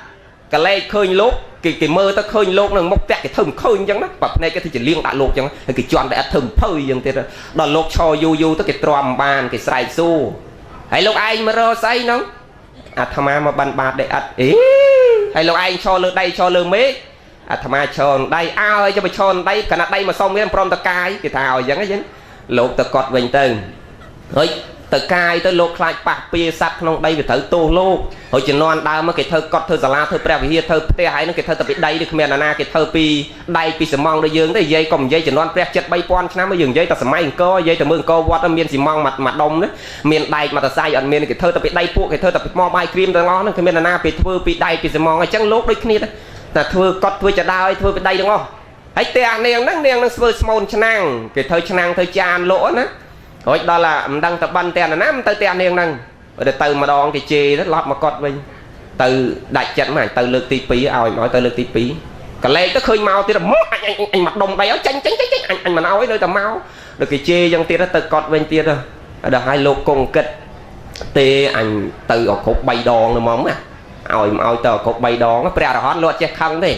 កលែកឃើញលោកគេមើលទៅឃើញលោកនឹងមុខផ្ទះគេធ្វើមិនឃើញអញ្ចឹងណាបើភ្នែកគេធ្វើជាលៀងដាក់លោកអញ្ចឹងហើយគេជន់តែអត់ធ្វើមិនភើអញ្ចឹងទៀតដល់លោកឈរយូរយូរទៅគេទ្រាំបានគេស្រែកសួរហើយលោកឯងមករកស្អីហ្នឹងអាត្មាមកបានបាតដីឥដ្ឋអីហើយលោកឯងឈរលើដីឈរលើមេឃអាត្មាឈរដៃអើយចុះទៅឈរដៃកណាត់ដៃមកសុំគេព្រមតកាយគេថាឲ្យអញ្ចឹងហ្នឹងលោកទៅកត់វិញទៅហើយទៅកាយទៅលោកខ្លាចប៉ះពៀសัตว์ក្នុងដីវាត្រូវទោសលោកហើយជំនាន់ដើមមកគេធ្វើកត់ធ្វើសាលាធ្វើព្រះវិហារធ្វើផ្ទះហើយនឹងគេធ្វើតែពីដីឬគ្មានអាណាគេធ្វើពីដីពីសំងដូចយើងទេនិយាយកុំនិយាយជំនាន់ព្រះចិត្ត3000ឆ្នាំយើងនិយាយតែសម័យអង្គរនិយាយតែមើលអង្គរវត្តមានស៊ីម៉ងមួយដុំណាមានដែកមួយតសៃអត់មានគេធ្វើតែពីដីពួកគេធ្វើតែពីថ្មបាយក្រៀមទាំងអស់ហ្នឹងគ្មានអាណាគេធ្វើពីដែកពីសំងអញ្ចឹងលោកដូចគ្នាតែធ្វើកត់ធ្វើចដើយធ្វើពីដីទាំងអស់ហើយផ្ទះនាងហ្នឹងនាងនឹងស្វើស្មូនឆ្នាំងគេធ្វើឆ្នាំងធ្វើចានលក់ណារួចដល់មិនដឹងទៅបិណ្ឌផ្ទះណាមិនទៅផ្ទះនាងហ្នឹងទៅម្ដងគេជេរទៅឡប់មកកត់វិញទៅដាច់ចិត្តមកទៅលើកទី2ឲ្យមកទៅលើកទី2កលែកទៅឃើញមកទៀតមកអញអញមកដុំដីឲ្យចាញ់ចាញ់ចាញ់អញមិនឲ្យនៅតែមកដល់គេជេរយ៉ាងទៀតទៅកត់វិញទៀតដល់ឲ្យលោកគង់គិតទេអញទៅឲ្យគ្រប់3ដងទៅហ្មងណាឲ្យមកឲ្យទៅគ្រប់3ដងព្រះអរហន្តលោកអត់ចេះខឹងទេ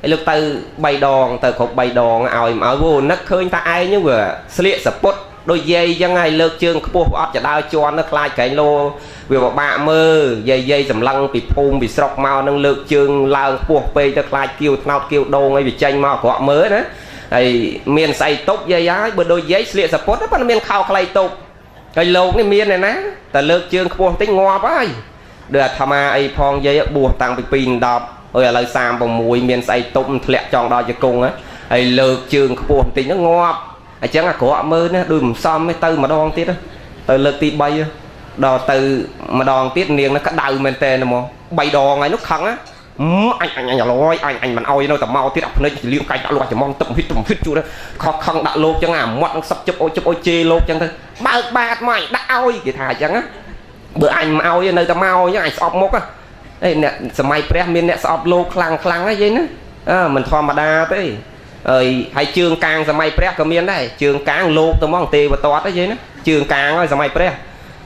ហើយលោកទៅ3ដងទៅគ្រប់3ដងឲ្យមកឲ្យវនឹកឃើញថាឯងហ្នឹងវាស្លៀកសពុតដូចយាយអញ្ចឹងហើយលើកជើងខ្ពស់អត់ចដើជន់ទៅខ្លាចក្រែងលោវាពិបាកមើលយាយយាយសម្លឹងពីភូមិពីស្រុកមកនឹងលើកជើងឡើងខ្ពស់ពេកទៅខ្លាចគៀវថ្នោតគៀវដូងអីវាចេញមកអាក្រក់មើលណាហើយមានស្អីតុបយាយហើយបើដូចយាយស្លៀកសពុតប៉ុន្តែមានខោខ្លីតុបហើយលោកនេះមានឯណាតែលើកជើងខ្ពស់បន្តិចងាប់ហើយដូចអាត្មាអីផងយាយបួសតាំងពី2 10អើយឥឡូវ36មានស្អីតុបធ្លាក់ចង់ដល់ជង្គង់ហើយលើកជើងខ្ពស់បន្តិចហ្នឹងងាប់អញ្ចឹងអាក្រក់មើលណាដូចមិនសមទេទៅម្ដងទៀតទៅលើកទី3ដល់ទៅម្ដងទៀតនាងនោះក្តៅមែនតើហ្មង3ដងហើយនោះខឹងណាអញអញអញឡយអញអញមិនអោយនៅតែមកទៀតអាភ្នែកលៀងកាច់ដាក់លោកច្មងទឹកហិតទឹកហិតជួខខឹងដាក់លោកចឹងអាមាត់នឹងសឹកជិបអូជិបអូជេរលោកចឹងទៅបើកបាតមកអញដាក់ឲ្យគេថាអញ្ចឹងណាបើអញមិនអោយនៅតែមកអញ្ចឹងអញស្អប់មុខអេអ្នកសម័យព្រះមានអ្នកស្អប់លោកខ្លាំងខ្លាំងហ្នឹងយាយណាអើមិនធម្មតាទេហើយហើយជើងកាងសម័យព្រះក៏មានដែរជើងកាងលោកទៅហ្មងទេវទត្តហ្នឹងណាជើងកាងហើយសម័យព្រះ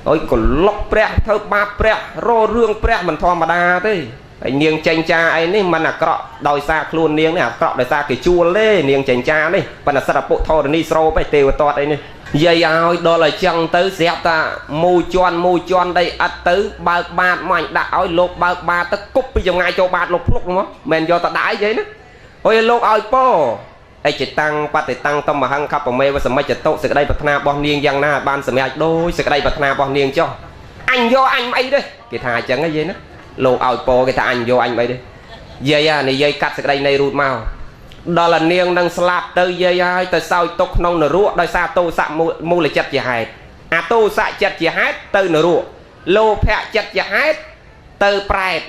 អុយកលុកព្រះធ្វើបាបព្រះររឿងព្រះមិនធម្មតាទេហើយនាងចេញចាអីនេះមិនអាក្រក់ដោយសារខ្លួននាងនេះអាក្រក់ដោយសារគេជួលទេនាងចេញចានេះប៉ុន្តែសិតពុធរណីស្រូបឯទេវទត្តអីនេះនិយាយឲ្យដល់ឲ្យចឹងទៅស្រាប់តាមូជន់មូជន់ដីឥដ្ឋទៅបើកបាតមកអញដាក់ឲ្យលោកបើកបាតទៅគប់ពីចម្ងាយចូលបាតលោកភ្លុកហ្មងមិនយកទៅដាក់អីយាយណាអុយលោកឲ្យពោអិច្ចតាំងបតិតាំងតំហੰខបមេវសមិច្ចតុសេចក្តីប្រាថ្នារបស់នាងយ៉ាងណាបានសម្រេចដោយសេចក្តីប្រាថ្នារបស់នាងចុះអញយកអញមិនអីទេគេថាអញ្ចឹងហ៎យាយណាលោកឲ្យពោគេថាអញយកអញមិនអីទេយាយអានិយាយកាត់សេចក្តីនៃរូតមកដល់អានាងនឹងស្លាប់ទៅយាយហើយទៅសោយទុកក្នុងនរកដោយសារទោសៈមូលចិត្តជាហេតុអាទោសៈចិត្តជាហេតុទៅនរកលោភៈចិត្តជាហេតុ ទៅប្រែត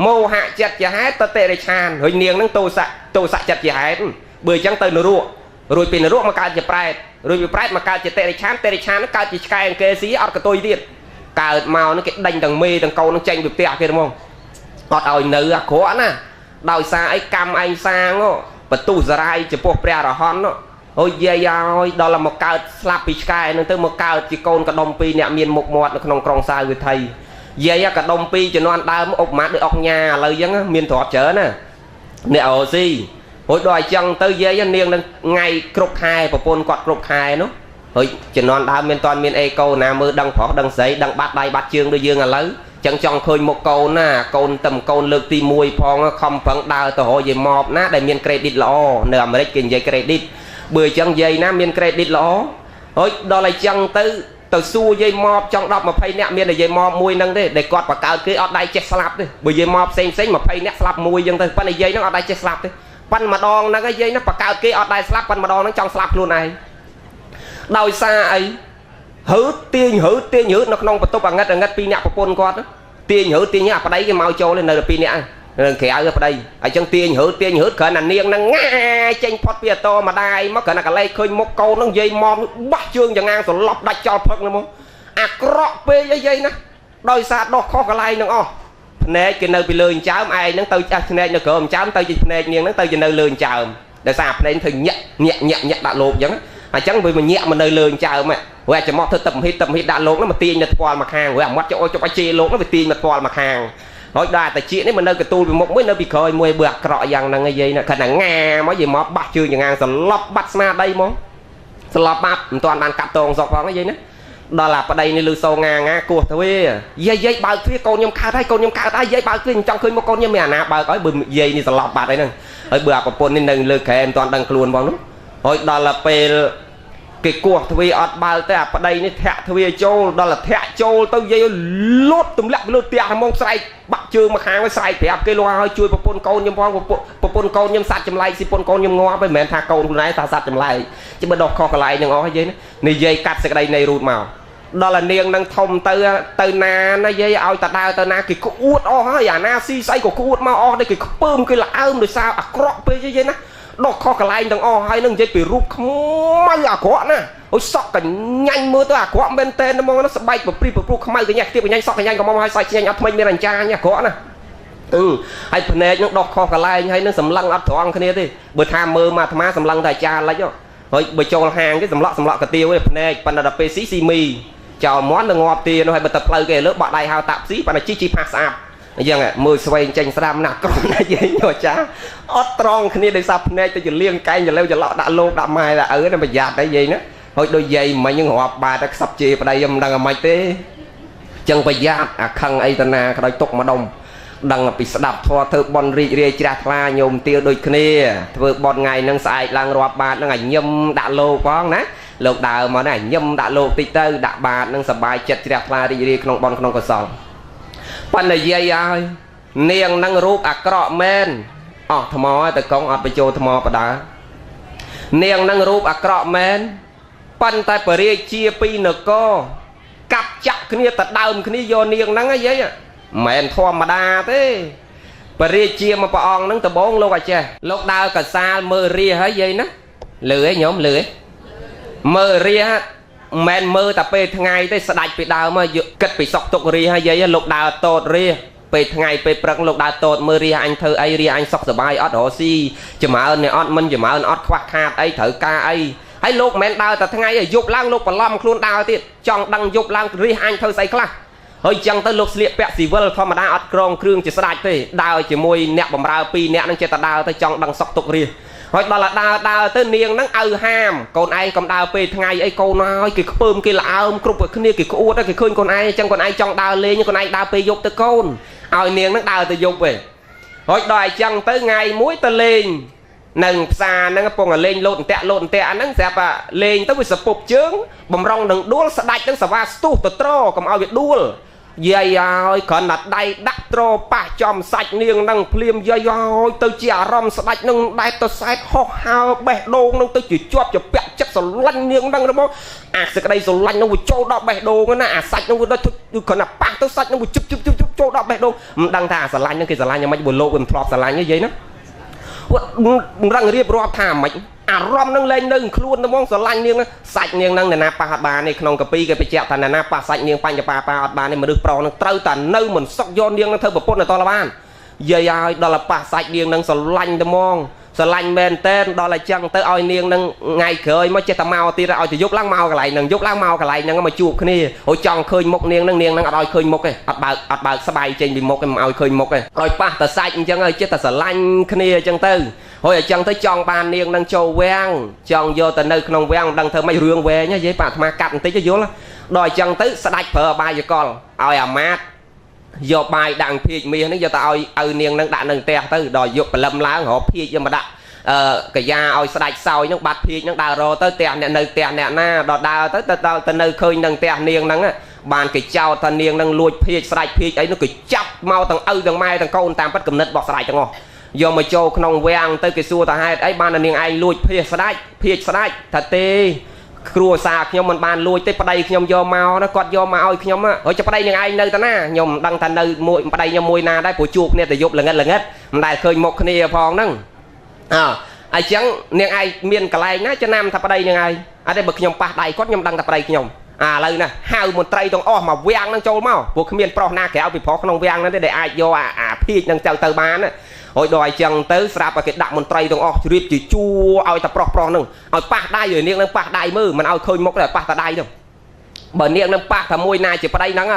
មោហៈចិត្តជាហេតុទៅតិរិឆានហើយនាងហ្នឹងទោសៈទោសៈចិត្តជាហេតុបើអញ្ចឹងទៅនរករួចពីនរកមកកើតជាប្រែតរួចពីប្រែតមកកើតជាតិរិឆានតិរិឆានហ្នឹងកើតជាឆ្កែអង្គេស៊ីអត់កតុយទៀតកើតមកហ្នឹងគេដេញទាំងមេទាំងកូនហ្នឹងចេញពីផ្ទះគេហ្មងអត់ឲ្យនៅអាក្រក់ណាដោយសារអីកម្មឯងសាងបន្ទុះសរាយចំពោះព្រះអរហន្តអូយយាយឲ្យដល់មកកើតស្លាប់ពីឆ្កែហ្នឹងទៅមកកើតជាកូនកដុំពីរអ្នកមានមុខមាត់នៅក្នុងក្រុងសាវត្ថីយាយកដុំពីរជំនាន់ដើមឧបមាដូចអុកញ៉ាឥឡូវអញ្ចឹងមានទ្រព្យច្រើនណាអ្នកអូស៊ីរួចដល់អញ្ចឹងទៅយាយនាងនឹងថ្ងៃគ្រប់ខែប្រពន្ធគាត់គ្រប់ខែនោះហើយជំនាន់ដើមមានតាន់មានអេកូណាមើលដឹងប្រុសដឹងស្រីដឹងបាត់ដៃបាត់ជើងដូចយើងឥឡូវចឹងចង់ឃើញមុខកូនណាកូនតំកូនលើកទី1ផងខំប្រឹងដើរទៅរកយាយម៉បណាដែលមានក្រេឌីតល្អនៅអាមេរិកគេនិយាយក្រេឌីតបើអញ្ចឹងយាយណាមានក្រេឌីតល្អហើយដល់អញ្ចឹងទៅទៅសួរយាយម៉បចង់10 20នាក់មានតែយាយម៉បមួយហ្នឹងទេដែលគាត់បង្កើតគេអត់ដៃចេះស្លាប់ទេបើយាយម៉បផ្សេងផ្សេង20នាក់ស្លាប់មួយអញ្ចឹងទៅប៉ុន្តែយាយហ្នឹងអត់ដៃចេះស្លាប់ទេប៉ិនម្ដងហ្នឹងយាយណាបង្កើតគេអត់ដៃស្លាប់ប៉ិនម្ដងហ្នឹងចង់ស្លាប់ខ្លួនឯងដោយសារអីហឺទាញហឺទាញហឺនៅក្នុងបន្ទប់អាងឹតអាងឹតពីរអ្នកប្រពន្ធគាត់ទាញហឺទាញអាប្តីគេមកចូលនៅតែពីរនាក់នឹងក្រៅប្តីអញ្ចឹងទាញហឺទាញហឺគ្រាន់តែនាងហ្នឹងងាចេញផុតពីអតម្ដាយមកគ្រាន់តែកលេសឃើញមុខកូនហ្នឹងយាយមកបះជើងចងាងសន្លប់ដាច់ចោលផឹកហ្នឹងមកអាក្រក់ពេកអីយាយណាដោយសារដោះខុសកន្លែងហ្នឹងអស់ភ្នែកគេនៅពីលើចិញ្ចើមឯងហ្នឹងទៅចាស់ភ្នែកនៅក្រោមចិញ្ចើមទៅជាភ្នែកនាងហ្នឹងទៅជានៅលើចិញ្ចើមដោយសារភ្នែកធ្វើញាក់ញាក់ញាក់ញាក់ដាក់លោកអញ្ចឹងអញ្ចឹងវាមកញាក់មកនៅលើចិញ្ចើមព្រោះអាចមកធ្វើទឹកម្ហិតទឹកម្ហិតដាក់លោកហ្នឹងមកទាញនៅថ្ពាល់មកខាងព្រោះអាមាត់ចុកចុកឲ្យជេរលោកហ្នឹងវាទាញមកថ្ពាល់មកខាងហើយដល់តែជាតិនេះមកនៅកទូលពីមុខមួយនៅពីក្រោយមួយបើអាក្រក់យ៉ាងហ្នឹងឯងយាយណាខណៈងាមកយាយមកបាក់ជើងចងាងសន្លប់បាត់ស្មារតីមកសន្លប់បាត់មិនទាន់បានកាត់តងសក់ផងឯងយាយណាដល់អាប្តីនេះលឺសូងាងាគោះទ្វាយាយយាយបើកទ្វាកូនខ្ញុំកើតហើយកូនខ្ញុំកើតហើយយាយបើកទ្វាខ្ញុំចង់ឃើញមុខកូនខ្ញុំមានអាណាបើកឲ្យបើយាយនេះសន្លប់បាត់ហើយហ្នឹងហើយបើអាប្រពន្ធនេះនៅលើក្រែមិនទាន់ដឹងខ្លួនផងនោះហើយដល់ពេលគេគោះទ្វាអត់បើកទេអាប្តីនេះធាក់ទ្វាចូលដល់ធាក់ចូលទៅយាយលូតទម្លាក់លើផ្ទះហ្មងស្រែកបាក់ជើងមកខាងឲ្យស្រែកប្រាប់គេលោកឲ្យជួយប្រពន្ធកូនខ្ញុំផងប្រពន្ធកូនខ្ញុំសัตว์ចម្លែកស៊ីប្រពន្ធកូនខ្ញុំងាប់ហើយមិនមែនថាកូនខ្លួនឯងថាសัตว์ចម្លែកជិះបើដោះខុសកន្លែងហ្នឹងអស់យាយណានិយាយកាត់សេចក្តីនៃរូតមកដល់អានាងនឹងធំទៅទៅណាណាយាយឲ្យតដើទៅណាគេក្អួតអស់ហើយអាណាស៊ីស្អីក៏ក្អួតមកអស់ដែរគេខ្ពើមគេល្អើមដោយសារអាក្រក់ពេកយាយណាដោះខុសកន្លែងទាំងអស់ហើយនឹងនិយាយពីរូបខ្មៅអាក្រក់ណាអូយសក់កញ្ញាញ់មើលទៅអាក្រក់មែនតើហ្មងណាស្បែកប្រព្រីប្រព្រោះខ្មៅកញ្ញាខ្ទាបកញ្ញាញ់សក់កញ្ញាញ់ក៏មកហើយសាច់ញ៉ាញ់អត់ថ្មីមានអញ្ចាញអាក្រក់ណាអឺហើយភ្នែកនឹងដោះខុសកន្លែងហើយនឹងសម្លឹងអត់ត្រង់គ្នាទេបើថាមើលមកអាត្មាសម្លឹងតែអាចារ្យលិចហើយបើចូលហាងគេសម្លក់សម្លក់កាទៀវឯភ្នែកប៉ុន្តែដល់ពេលស៊ីស៊ីមីចោលមាន់នឹងងាប់ទានោះហើយបើទៅផ្លូវគេលើបក់ដៃហៅតាក់ស៊ីប៉ុន្តែជីជីផាសស្អាប់អញ្ចឹងមើលស្វែងចេញស្ដាំណាស់ក្រុមណាយាយអាចារ្យអត់ត្រង់គ្នាដោយសារភ្នែកទៅជាលៀងកែងចលើចឡក់ដាក់លោកដាក់ម៉ែដាក់ឪណាប្រយ័ត្នតែយាយណាហើយដូចយាយមិញហ្នឹងរាប់បាតតែខ្សឹបជេរប្តីខ្ញុំមិនដឹងអាម៉េចទេចឹងប្រយ័ត្នអាខឹងអីតាណាក៏ដោយទុកម្ដុំដឹងពីស្ដាប់ធម៌ធ្វើបន់រីករាយជ្រះថ្លាញោមទាវដូចគ្នាធ្វើបន់ថ្ងៃហ្នឹងស្អែកឡើងរាប់បាតហ្នឹងឲ្យញឹមដាក់លោកផងណាលោកដើរមកណាញឹមដាក់លោកតិចទៅដាក់បាតហ្នឹងសប្បាយចិត្តជ្រះថ្លារីករាយក្នុងបន់ក្នុងកុសលប៉ុន្តែយាយហើយនាងនឹងរូបអាក្រក់មែនអស់ថ្មទៅកងអត់បញ្ចូលថ្មបដានាងនឹងរូបអាក្រក់មែនប៉ុន្តែបរិជាពីនគរកាប់ចាក់គ្នាទៅដើមគ្នាយកនាងហ្នឹងយាយមិនធម្មតាទេបរិជាមកព្រះអង្គហ្នឹងដំបងលោកអាចេះលោកដើរកសាលមើលរាហើយយាយណាលឺឯងញោមលឺឯងមើលរាមិនមើលតែពេលថ្ងៃទេស្ដាច់ពីដើមមកគិតពីសុកទុករាហើយយាយលោកដើរតតរាពេលថ្ងៃពេលព្រឹកលោកដើរតតមើលរាអញធ្វើអីរាអញសុខសប្បាយអត់រកស៊ីចម្រើននេះអត់មិនចម្រើនអត់ខ្វះខាតអីត្រូវការអីហើយលោកមិនមែនដើរតែថ្ងៃឯងយប់ឡើងលោកបន្លំខ្លួនដើរទៀតចង់ដឹងយប់ឡើងរាអញធ្វើស្អីខ្លះហើយចឹងទៅលោកស្លៀកពាក់ស៊ីវិលធម្មតាអត់ក្រងគ្រឿងជាស្ដាច់ទេដើរជាមួយអ្នកបំរើ2នាក់នឹងចេះតែដើរទៅចង់ដឹងសុខទុក្ខរាហើយដល់ដើរដើរទៅនាងហ្នឹងឪហាមកូនឯងកុំដើរពេលថ្ងៃអីកូនហើយគេខ្ពើមគេល្អើមគ្រប់គ្នាគេក្អួតគេឃើញកូនឯងចឹងកូនឯងចង់ដើរលេងកូនឯងដើរពេលយប់ទៅកូនឲ្យនាងហ្នឹងដើរទៅយប់ឯងហើយដល់អញ្ចឹងទៅថ្ងៃមួយទៅលេងនឹងផ្សារហ្នឹងកំពុងតែលេងលោតអន្ទាក់លោតអន្ទាក់ហ្នឹងស្រាប់តែលេងទៅវាសពុបជើងបំរុងនឹងដួលស្ដាច់ហ្នឹងសវ៉ាស្ទុះទៅត្រកុំឲ្យវាដួល យាយហើយគ្រាន់តែដៃដាក់ត្រប៉ះចំសាច់នាងនឹងភ្លាមយាយហើយទៅជាអារម្មណ៍ស្ដាច់នឹងដែតទៅសែតហោះហើបេះដូងនឹងទៅជាជាប់ជាពាក់ចិត្តស្រឡាញ់នាងនឹងហ្មងអាសេចក្តីស្រឡាញ់នឹងវាចូលដល់បេះដូងណាអាសាច់នឹងវាដូចគ្រាន់តែប៉ះទៅសាច់នឹងវាជឹបជឹបជឹបជឹបចូលដល់បេះដូងមិនដឹងថាអាស្រឡាញ់នឹងគេស្រឡាញ់យ៉ាងម៉េចបើលោកវាមិនធ្លាប់ស្រឡាញ់ទេយាយណារឹងរៀបរាប់ថាម៉េចអារម្មណ៍នឹងលែងនៅខ្លួនទៅហ្មងស្រឡាញ់នាងសាច់នាងនឹងអ្នកណាប៉ះអត់បានទេក្នុងកាពីគេបញ្ជាក់ថាអ្នកណាប៉ះសាច់នាងបញ្ញបាប៉ះអត់បានទេមនុស្សប្រុសនឹងត្រូវតែនៅមិនសុកយកនាងនឹងធ្វើប្រពន្ធឲ្យតបានយាយឲ្យដល់ប៉ះសាច់នាងនឹងស្រឡាញ់ទៅហ្មងស្រឡាញ់មែនតែនដល់តែចឹងទៅឲ្យនាងនឹងថ្ងៃក្រោយមកចេះតែមកទៀតឲ្យទៅយប់ឡើងមកកន្លែងហ្នឹងយប់ឡើងមកកន្លែងហ្នឹងមកជួបគ្នាអូចង់ឃើញមុខនាងនឹងនាងនឹងអត់ឲ្យឃើញមុខទេអត់បើកស្បែកចេញពីមុខទេមិនឲ្យឃើញមុខទេឲ្យប៉ះតែសាច់អញ្ចឹងឲ្យចេះតែស្រឡាញ់គ្នាអញ្ចឹងទៅហើយអញ្ចឹងទៅចង់បាននាងនឹងចូលវាំងចង់យកទៅនៅក្នុងវាំងមិនដឹងធ្វើម៉េចរឿងវែងនិយាយប៉ាអាត្មាកាត់បន្តិចទៅយល់ដល់អញ្ចឹងទៅស្ដាច់ប្រើអបាយកលឲ្យអាមាត្យយកបាយដាក់ភាជមាសហ្នឹងយកទៅឲ្យឪនាងនឹងដាក់នៅផ្ទះទៅដល់យកព្រលឹមឡើងរកភាជយកមកដាក់កាយាឲ្យស្ដាច់សោយហ្នឹងបាត់ភាជហ្នឹងដើររទៅផ្ទះអ្នកនៅផ្ទះអ្នកណាដល់ដើរទៅទៅនៅឃើញនឹងផ្ទះនាងហ្នឹងបានគេចោទថានាងនឹងលួចភាជស្ដាច់ភាជអីនោះគេចាប់មកទាំងឪទាំងម៉ែទាំងកូនតាមពិតគំនិតរបស់ស្ដាច់ទាំងអស់យកមកចូលក្នុងវាំងទៅគេសួរថាហេតុអីបាននាងឯងលួចភាជស្ដាច់ភាជស្ដាច់ថាទេគ្រួសារខ្ញុំមិនបានលួចទេប្តីខ្ញុំយកមកណាគាត់យកមកឲ្យខ្ញុំហើយចុះប្តីនាងឯងនៅតាណាខ្ញុំមិនដឹងថានៅមួយប្តីខ្ញុំមួយណាដែរព្រោះជួបគ្នាតែយប់ល្ងិតល្ងិតមិនដែលឃើញមុខគ្នាផងហ្នឹងអើអញ្ចឹងនាងឯងមានកន្លែងណាចំណាំថាប្តីនាងឯងអត់ទេបើខ្ញុំប៉ះដៃគាត់ខ្ញុំដឹងថាប្តីខ្ញុំអាឥឡូវណាហៅមន្ត្រីទាំងអស់មកវាំងហ្នឹងចូលមកព្រោះគ្មានប្រុសណាក្រៅពីប្រុសក្នុងវាំងហ្នឹងទេដែលអាចយកអាភាជហ្នឹងទៅបានណាហើយដល់អញ្ចឹងទៅស្រាប់ឲ្យគេដាក់មន្ត្រីទាំងអស់ជ្រាបជាជួឲ្យតែប្រុសប្រុសហ្នឹងឲ្យប៉ះដៃឲ្យនាងនឹងប៉ះដៃមើលមិនឲ្យឃើញមុខទេប៉ះតែដៃទៅបើនាងនឹងប៉ះតែមួយណាជាប្តីហ្នឹង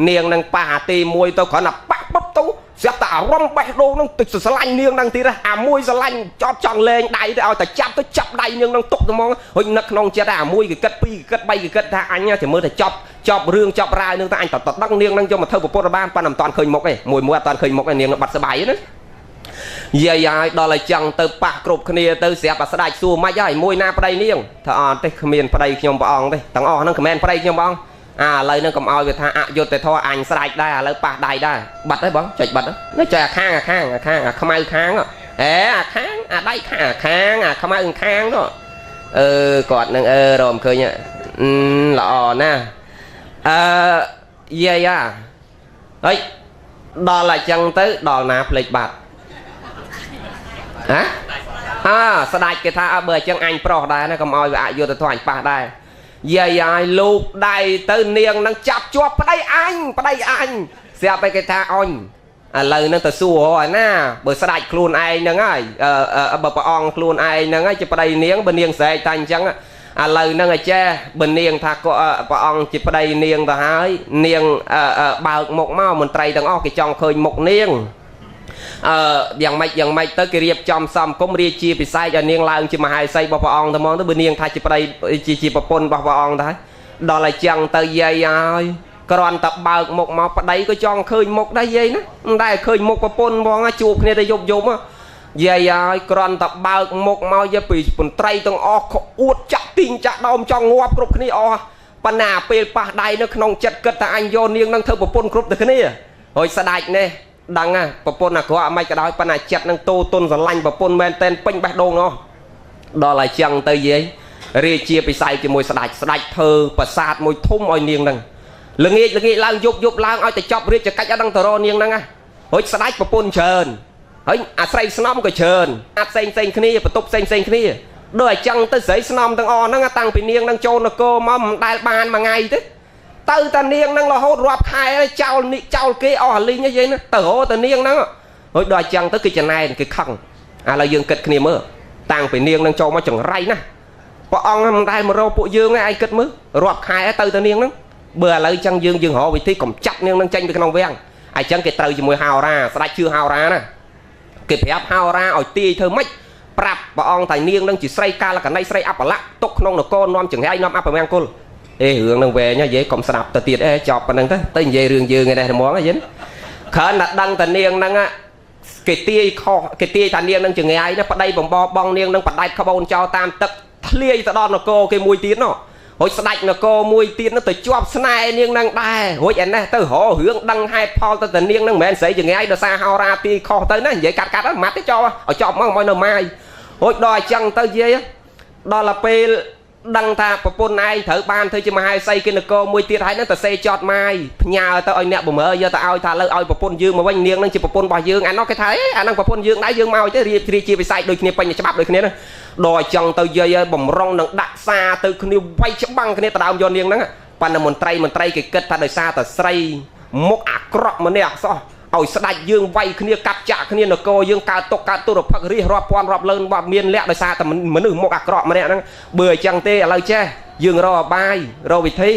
នាងនឹងប៉ះអាទីមួយទៅគ្រាន់តែប៉ះបុបទៅស្រាប់តែអារម្មណ៍បេះដូងហ្នឹងទៅស្រឡាញ់នាងហ្នឹងទៀតអាមួយស្រឡាញ់ចប់ចង់លែងដៃទៅឲ្យតែចាប់ទៅចាប់ដៃនាងហ្នឹងទុកទៅហ្មងហើយនឹកក្នុងចិត្តអាមួយគេគិតពីរគេគិតបីគេគិតថាអញចាំមើលតែចប់រឿងចប់រាវនឹងតែអញតដឹងនាងហ្នឹងយកមកធ្វើប្រពន្ធបានប៉ុន្តែមិនតាន់ឃើញមុខទេមួយមួយអត់តាន់ឃើញមុខទេនាងបាត់ស្បៃណាយាយហើយដល់ឲ្យចឹងទៅប៉ះគ្រប់គ្នាទៅស្រាប់តែស្ដាច់សួរម៉េចហើយមួយណាប្តីនាងថាអត់ទេគ្មានប្តីខ្ញុំព្រះអង្គទេទាំងអស់ហ្នឹងគ្មានប្តីខ្ញុំព្រះអង្គអាឥឡូវហ្នឹងកុំឲ្យវាថាអយុត្តិធម៌អញស្ដាច់ដែរឥឡូវប៉ះដៃដែរបាត់ហើយបងចុចបាត់នេះចុចអាខាងអាខាងអាខាងអាខ្មៅខាងអេអាខាងអាដៃខាងអាខាងអាខ្មៅខាងនោះអឺគាត់នឹងអឺរមឃើញល្អណាស់អឺយាយហើយដល់អញ្ចឹងទៅដល់ណាភ្លេចបាត់ហ៎អើស្ដាច់គេថាបើអញ្ចឹងអញប្រុសដែរណាកុំឲ្យវាអយុត្តិធម៌អញប៉ះដែរយាយហើយលូកដៃទៅនាងនឹងចាប់ជាប់ប្តីអញប្តីអញស្រាប់តែគេថាអញឥឡូវនឹងទៅសួរហើយណាបើស្ដាច់ខ្លួនឯងហ្នឹងហើយបើព្រះអង្គខ្លួនឯងហ្នឹងហើយជាប្តីនាងបើនាងស្រែកតែអញ្ចឹងឥឡូវហ្នឹងឲ្យចេះបើនាងថាព្រះអង្គជាប្តីនាងទៅហើយនាងបើកមុខមកមន្ត្រីទាំងអស់គេចង់ឃើញមុខនាងអឺយ៉ាងម៉េចយ៉ាងម៉េចទៅគេរៀបចំសំគុំរាជាពិសេសឲ្យនាងឡើងជាមហេសីរបស់ព្រះអង្គទៅហ្មងទៅបើនាងថាជាប្តីជាប្រពន្ធរបស់ព្រះអង្គទៅហើយដល់ឲ្យចឹងទៅយាយហើយគ្រាន់តែបើកមុខមកប្តីក៏ចង់ឃើញមុខដែរយាយណាមិនដែលឃើញមុខប្រពន្ធហ្មងជួបគ្នាតែយប់យប់យាយហើយគ្រាន់តែបើកមុខមកយាយពីមន្ត្រីទាំងអស់ក្អួតចាក់ទីងចាក់ដោមចង់ងាប់គ្រប់គ្នាអស់ប៉ុន្តែពេលប៉ះដៃនៅក្នុងចិត្តគិតថាអញយកនាងនឹងធ្វើប្រពន្ធគ្រប់តែគ្នាហើយស្ដាច់នេះដឹងហ่ะប្រពន្ធអាក្រក់មិនក៏ដោយប៉ុន្តែចិត្តនឹងតូទុនស្រឡាញ់ប្រពន្ធមែនតែនពេញបេះដូងនោះដល់ឲ្យចឹងទៅយាយរាជាពិស័យជាមួយស្ដាច់ស្ដាច់ធ្វើប្រាសាទមួយធំឲ្យនាងនឹងល្ងាចល្ងាចឡើងយប់យប់ឡើងឲ្យតែចប់រាជកិច្ចអត់ដឹងទៅរកនាងហ្នឹងណារួចស្ដាច់ប្រពន្ធច្រើនហើយអាស្រីស្នំក៏ច្រើនអាផ្សេងផ្សេងគ្នាបន្ទប់ផ្សេងផ្សេងគ្នាដូចឲ្យចឹងទៅស្រីស្នំទាំងអស់ហ្នឹងតាំងពីនាងនឹងចូលនគរមកមិនដែលបានមួយថ្ងៃទេទៅតានាងនឹងរហូតរាប់ខែចោលនេះចោលគេអស់អាលីងយាយណាទៅរហូតតានាងហ្នឹងរួចដល់ចឹងទៅគេចំណែនគេខឹងឥឡូវយើងគិតគ្នាមើលតាំងពីនាងនឹងចូលមកចង្រៃណាព្រះអង្គមិនដែលមករកពួកយើងឯងគិតមើលរាប់ខែទៅតានាងហ្នឹងបើឥឡូវចឹងយើងរកវិធីកំចាត់នាងនឹងចេញពីក្នុងវាំងអញ្ចឹងគេត្រូវជាមួយហោរាស្ដេចជឿហោរាណាគេប្រាប់ហោរាឲ្យទាយធ្វើម៉េចប្រាប់ព្រះអង្គថានាងនឹងជាស្រីកាលកណីស្រីអបលៈទុកក្នុងនគរនាំចង្រៃនាំអពមង្គលអេរឿងនឹងវែងនិយាយកុំស្ដាប់ទៅទៀតអេចប់ប៉ុណ្្នឹងទៅទៅនិយាយរឿងយើងឯនេះហ្មងយល់គ្រាន់តែដឹងតានាងហ្នឹងគេទាយខុសគេទាយថានាងនឹងចង្រៃណាប្តីបំបបងនាងនឹងបដាច់ក្បូនចោលតាមទឹកធ្លាយទៅដល់នគរគេមួយទៀតនោះ រួចស្ដេចនគរមួយទៀតនោះទៅជាប់ស្នេហ៍នាងនឹងដែររួចឯនេះទៅរករឿងដឹងហេតុផលទៅតែនាងនឹងមិនមែនស្រីចង្រៃដោយសារហោរាទីខុសទៅណានិយាយកាត់កាត់ម៉ាត់ទេចោលឲ្យចប់មកមកនៅម៉ាយរួចដល់អញ្ចឹងទៅយាយដល់ទៅពេលដឹងថាប្រពន្ធឯងត្រូវបានធ្វើជាមហេសីគេនគរមួយទៀតហើយនឹងទៅសេចតម៉ាយផ្ញើទៅឲ្យអ្នកបំរើយកទៅឲ្យថាលើឲ្យប្រពន្ធយើងមកវិញនាងនឹងជាប្រពន្ធរបស់យើងអានោះគេថាអេអានឹងប្រពន្ធយើងដែរយើងមកទេរៀបជាវិស័យដូចគ្នាពេញច្បាប់ដូចគ្នាណាដល់អញ្ចឹងទៅយាយឲ្យបំរុងនឹងដាក់សារទៅគ្នាវាយច្បាំងគ្នាទៅដើមយកនាងហ្នឹងប៉ុន្តែមន្ត្រីគេគិតថាដោយសារតែស្រីមុខអាក្រក់ម្នាក់សោះឲ្យស្ដាច់យើងវាយគ្នាកាប់ចាក់គ្នានគរយើងកើតទុកកើតទុរភិក្សរាជរាប់ពាន់រាប់លើនបើមានលក្ខដោយសារតែមនុស្សមុខអាក្រក់ម្នាក់ហ្នឹងបើអញ្ចឹងទេឥឡូវចេះយើងរកអបាយរកវិធី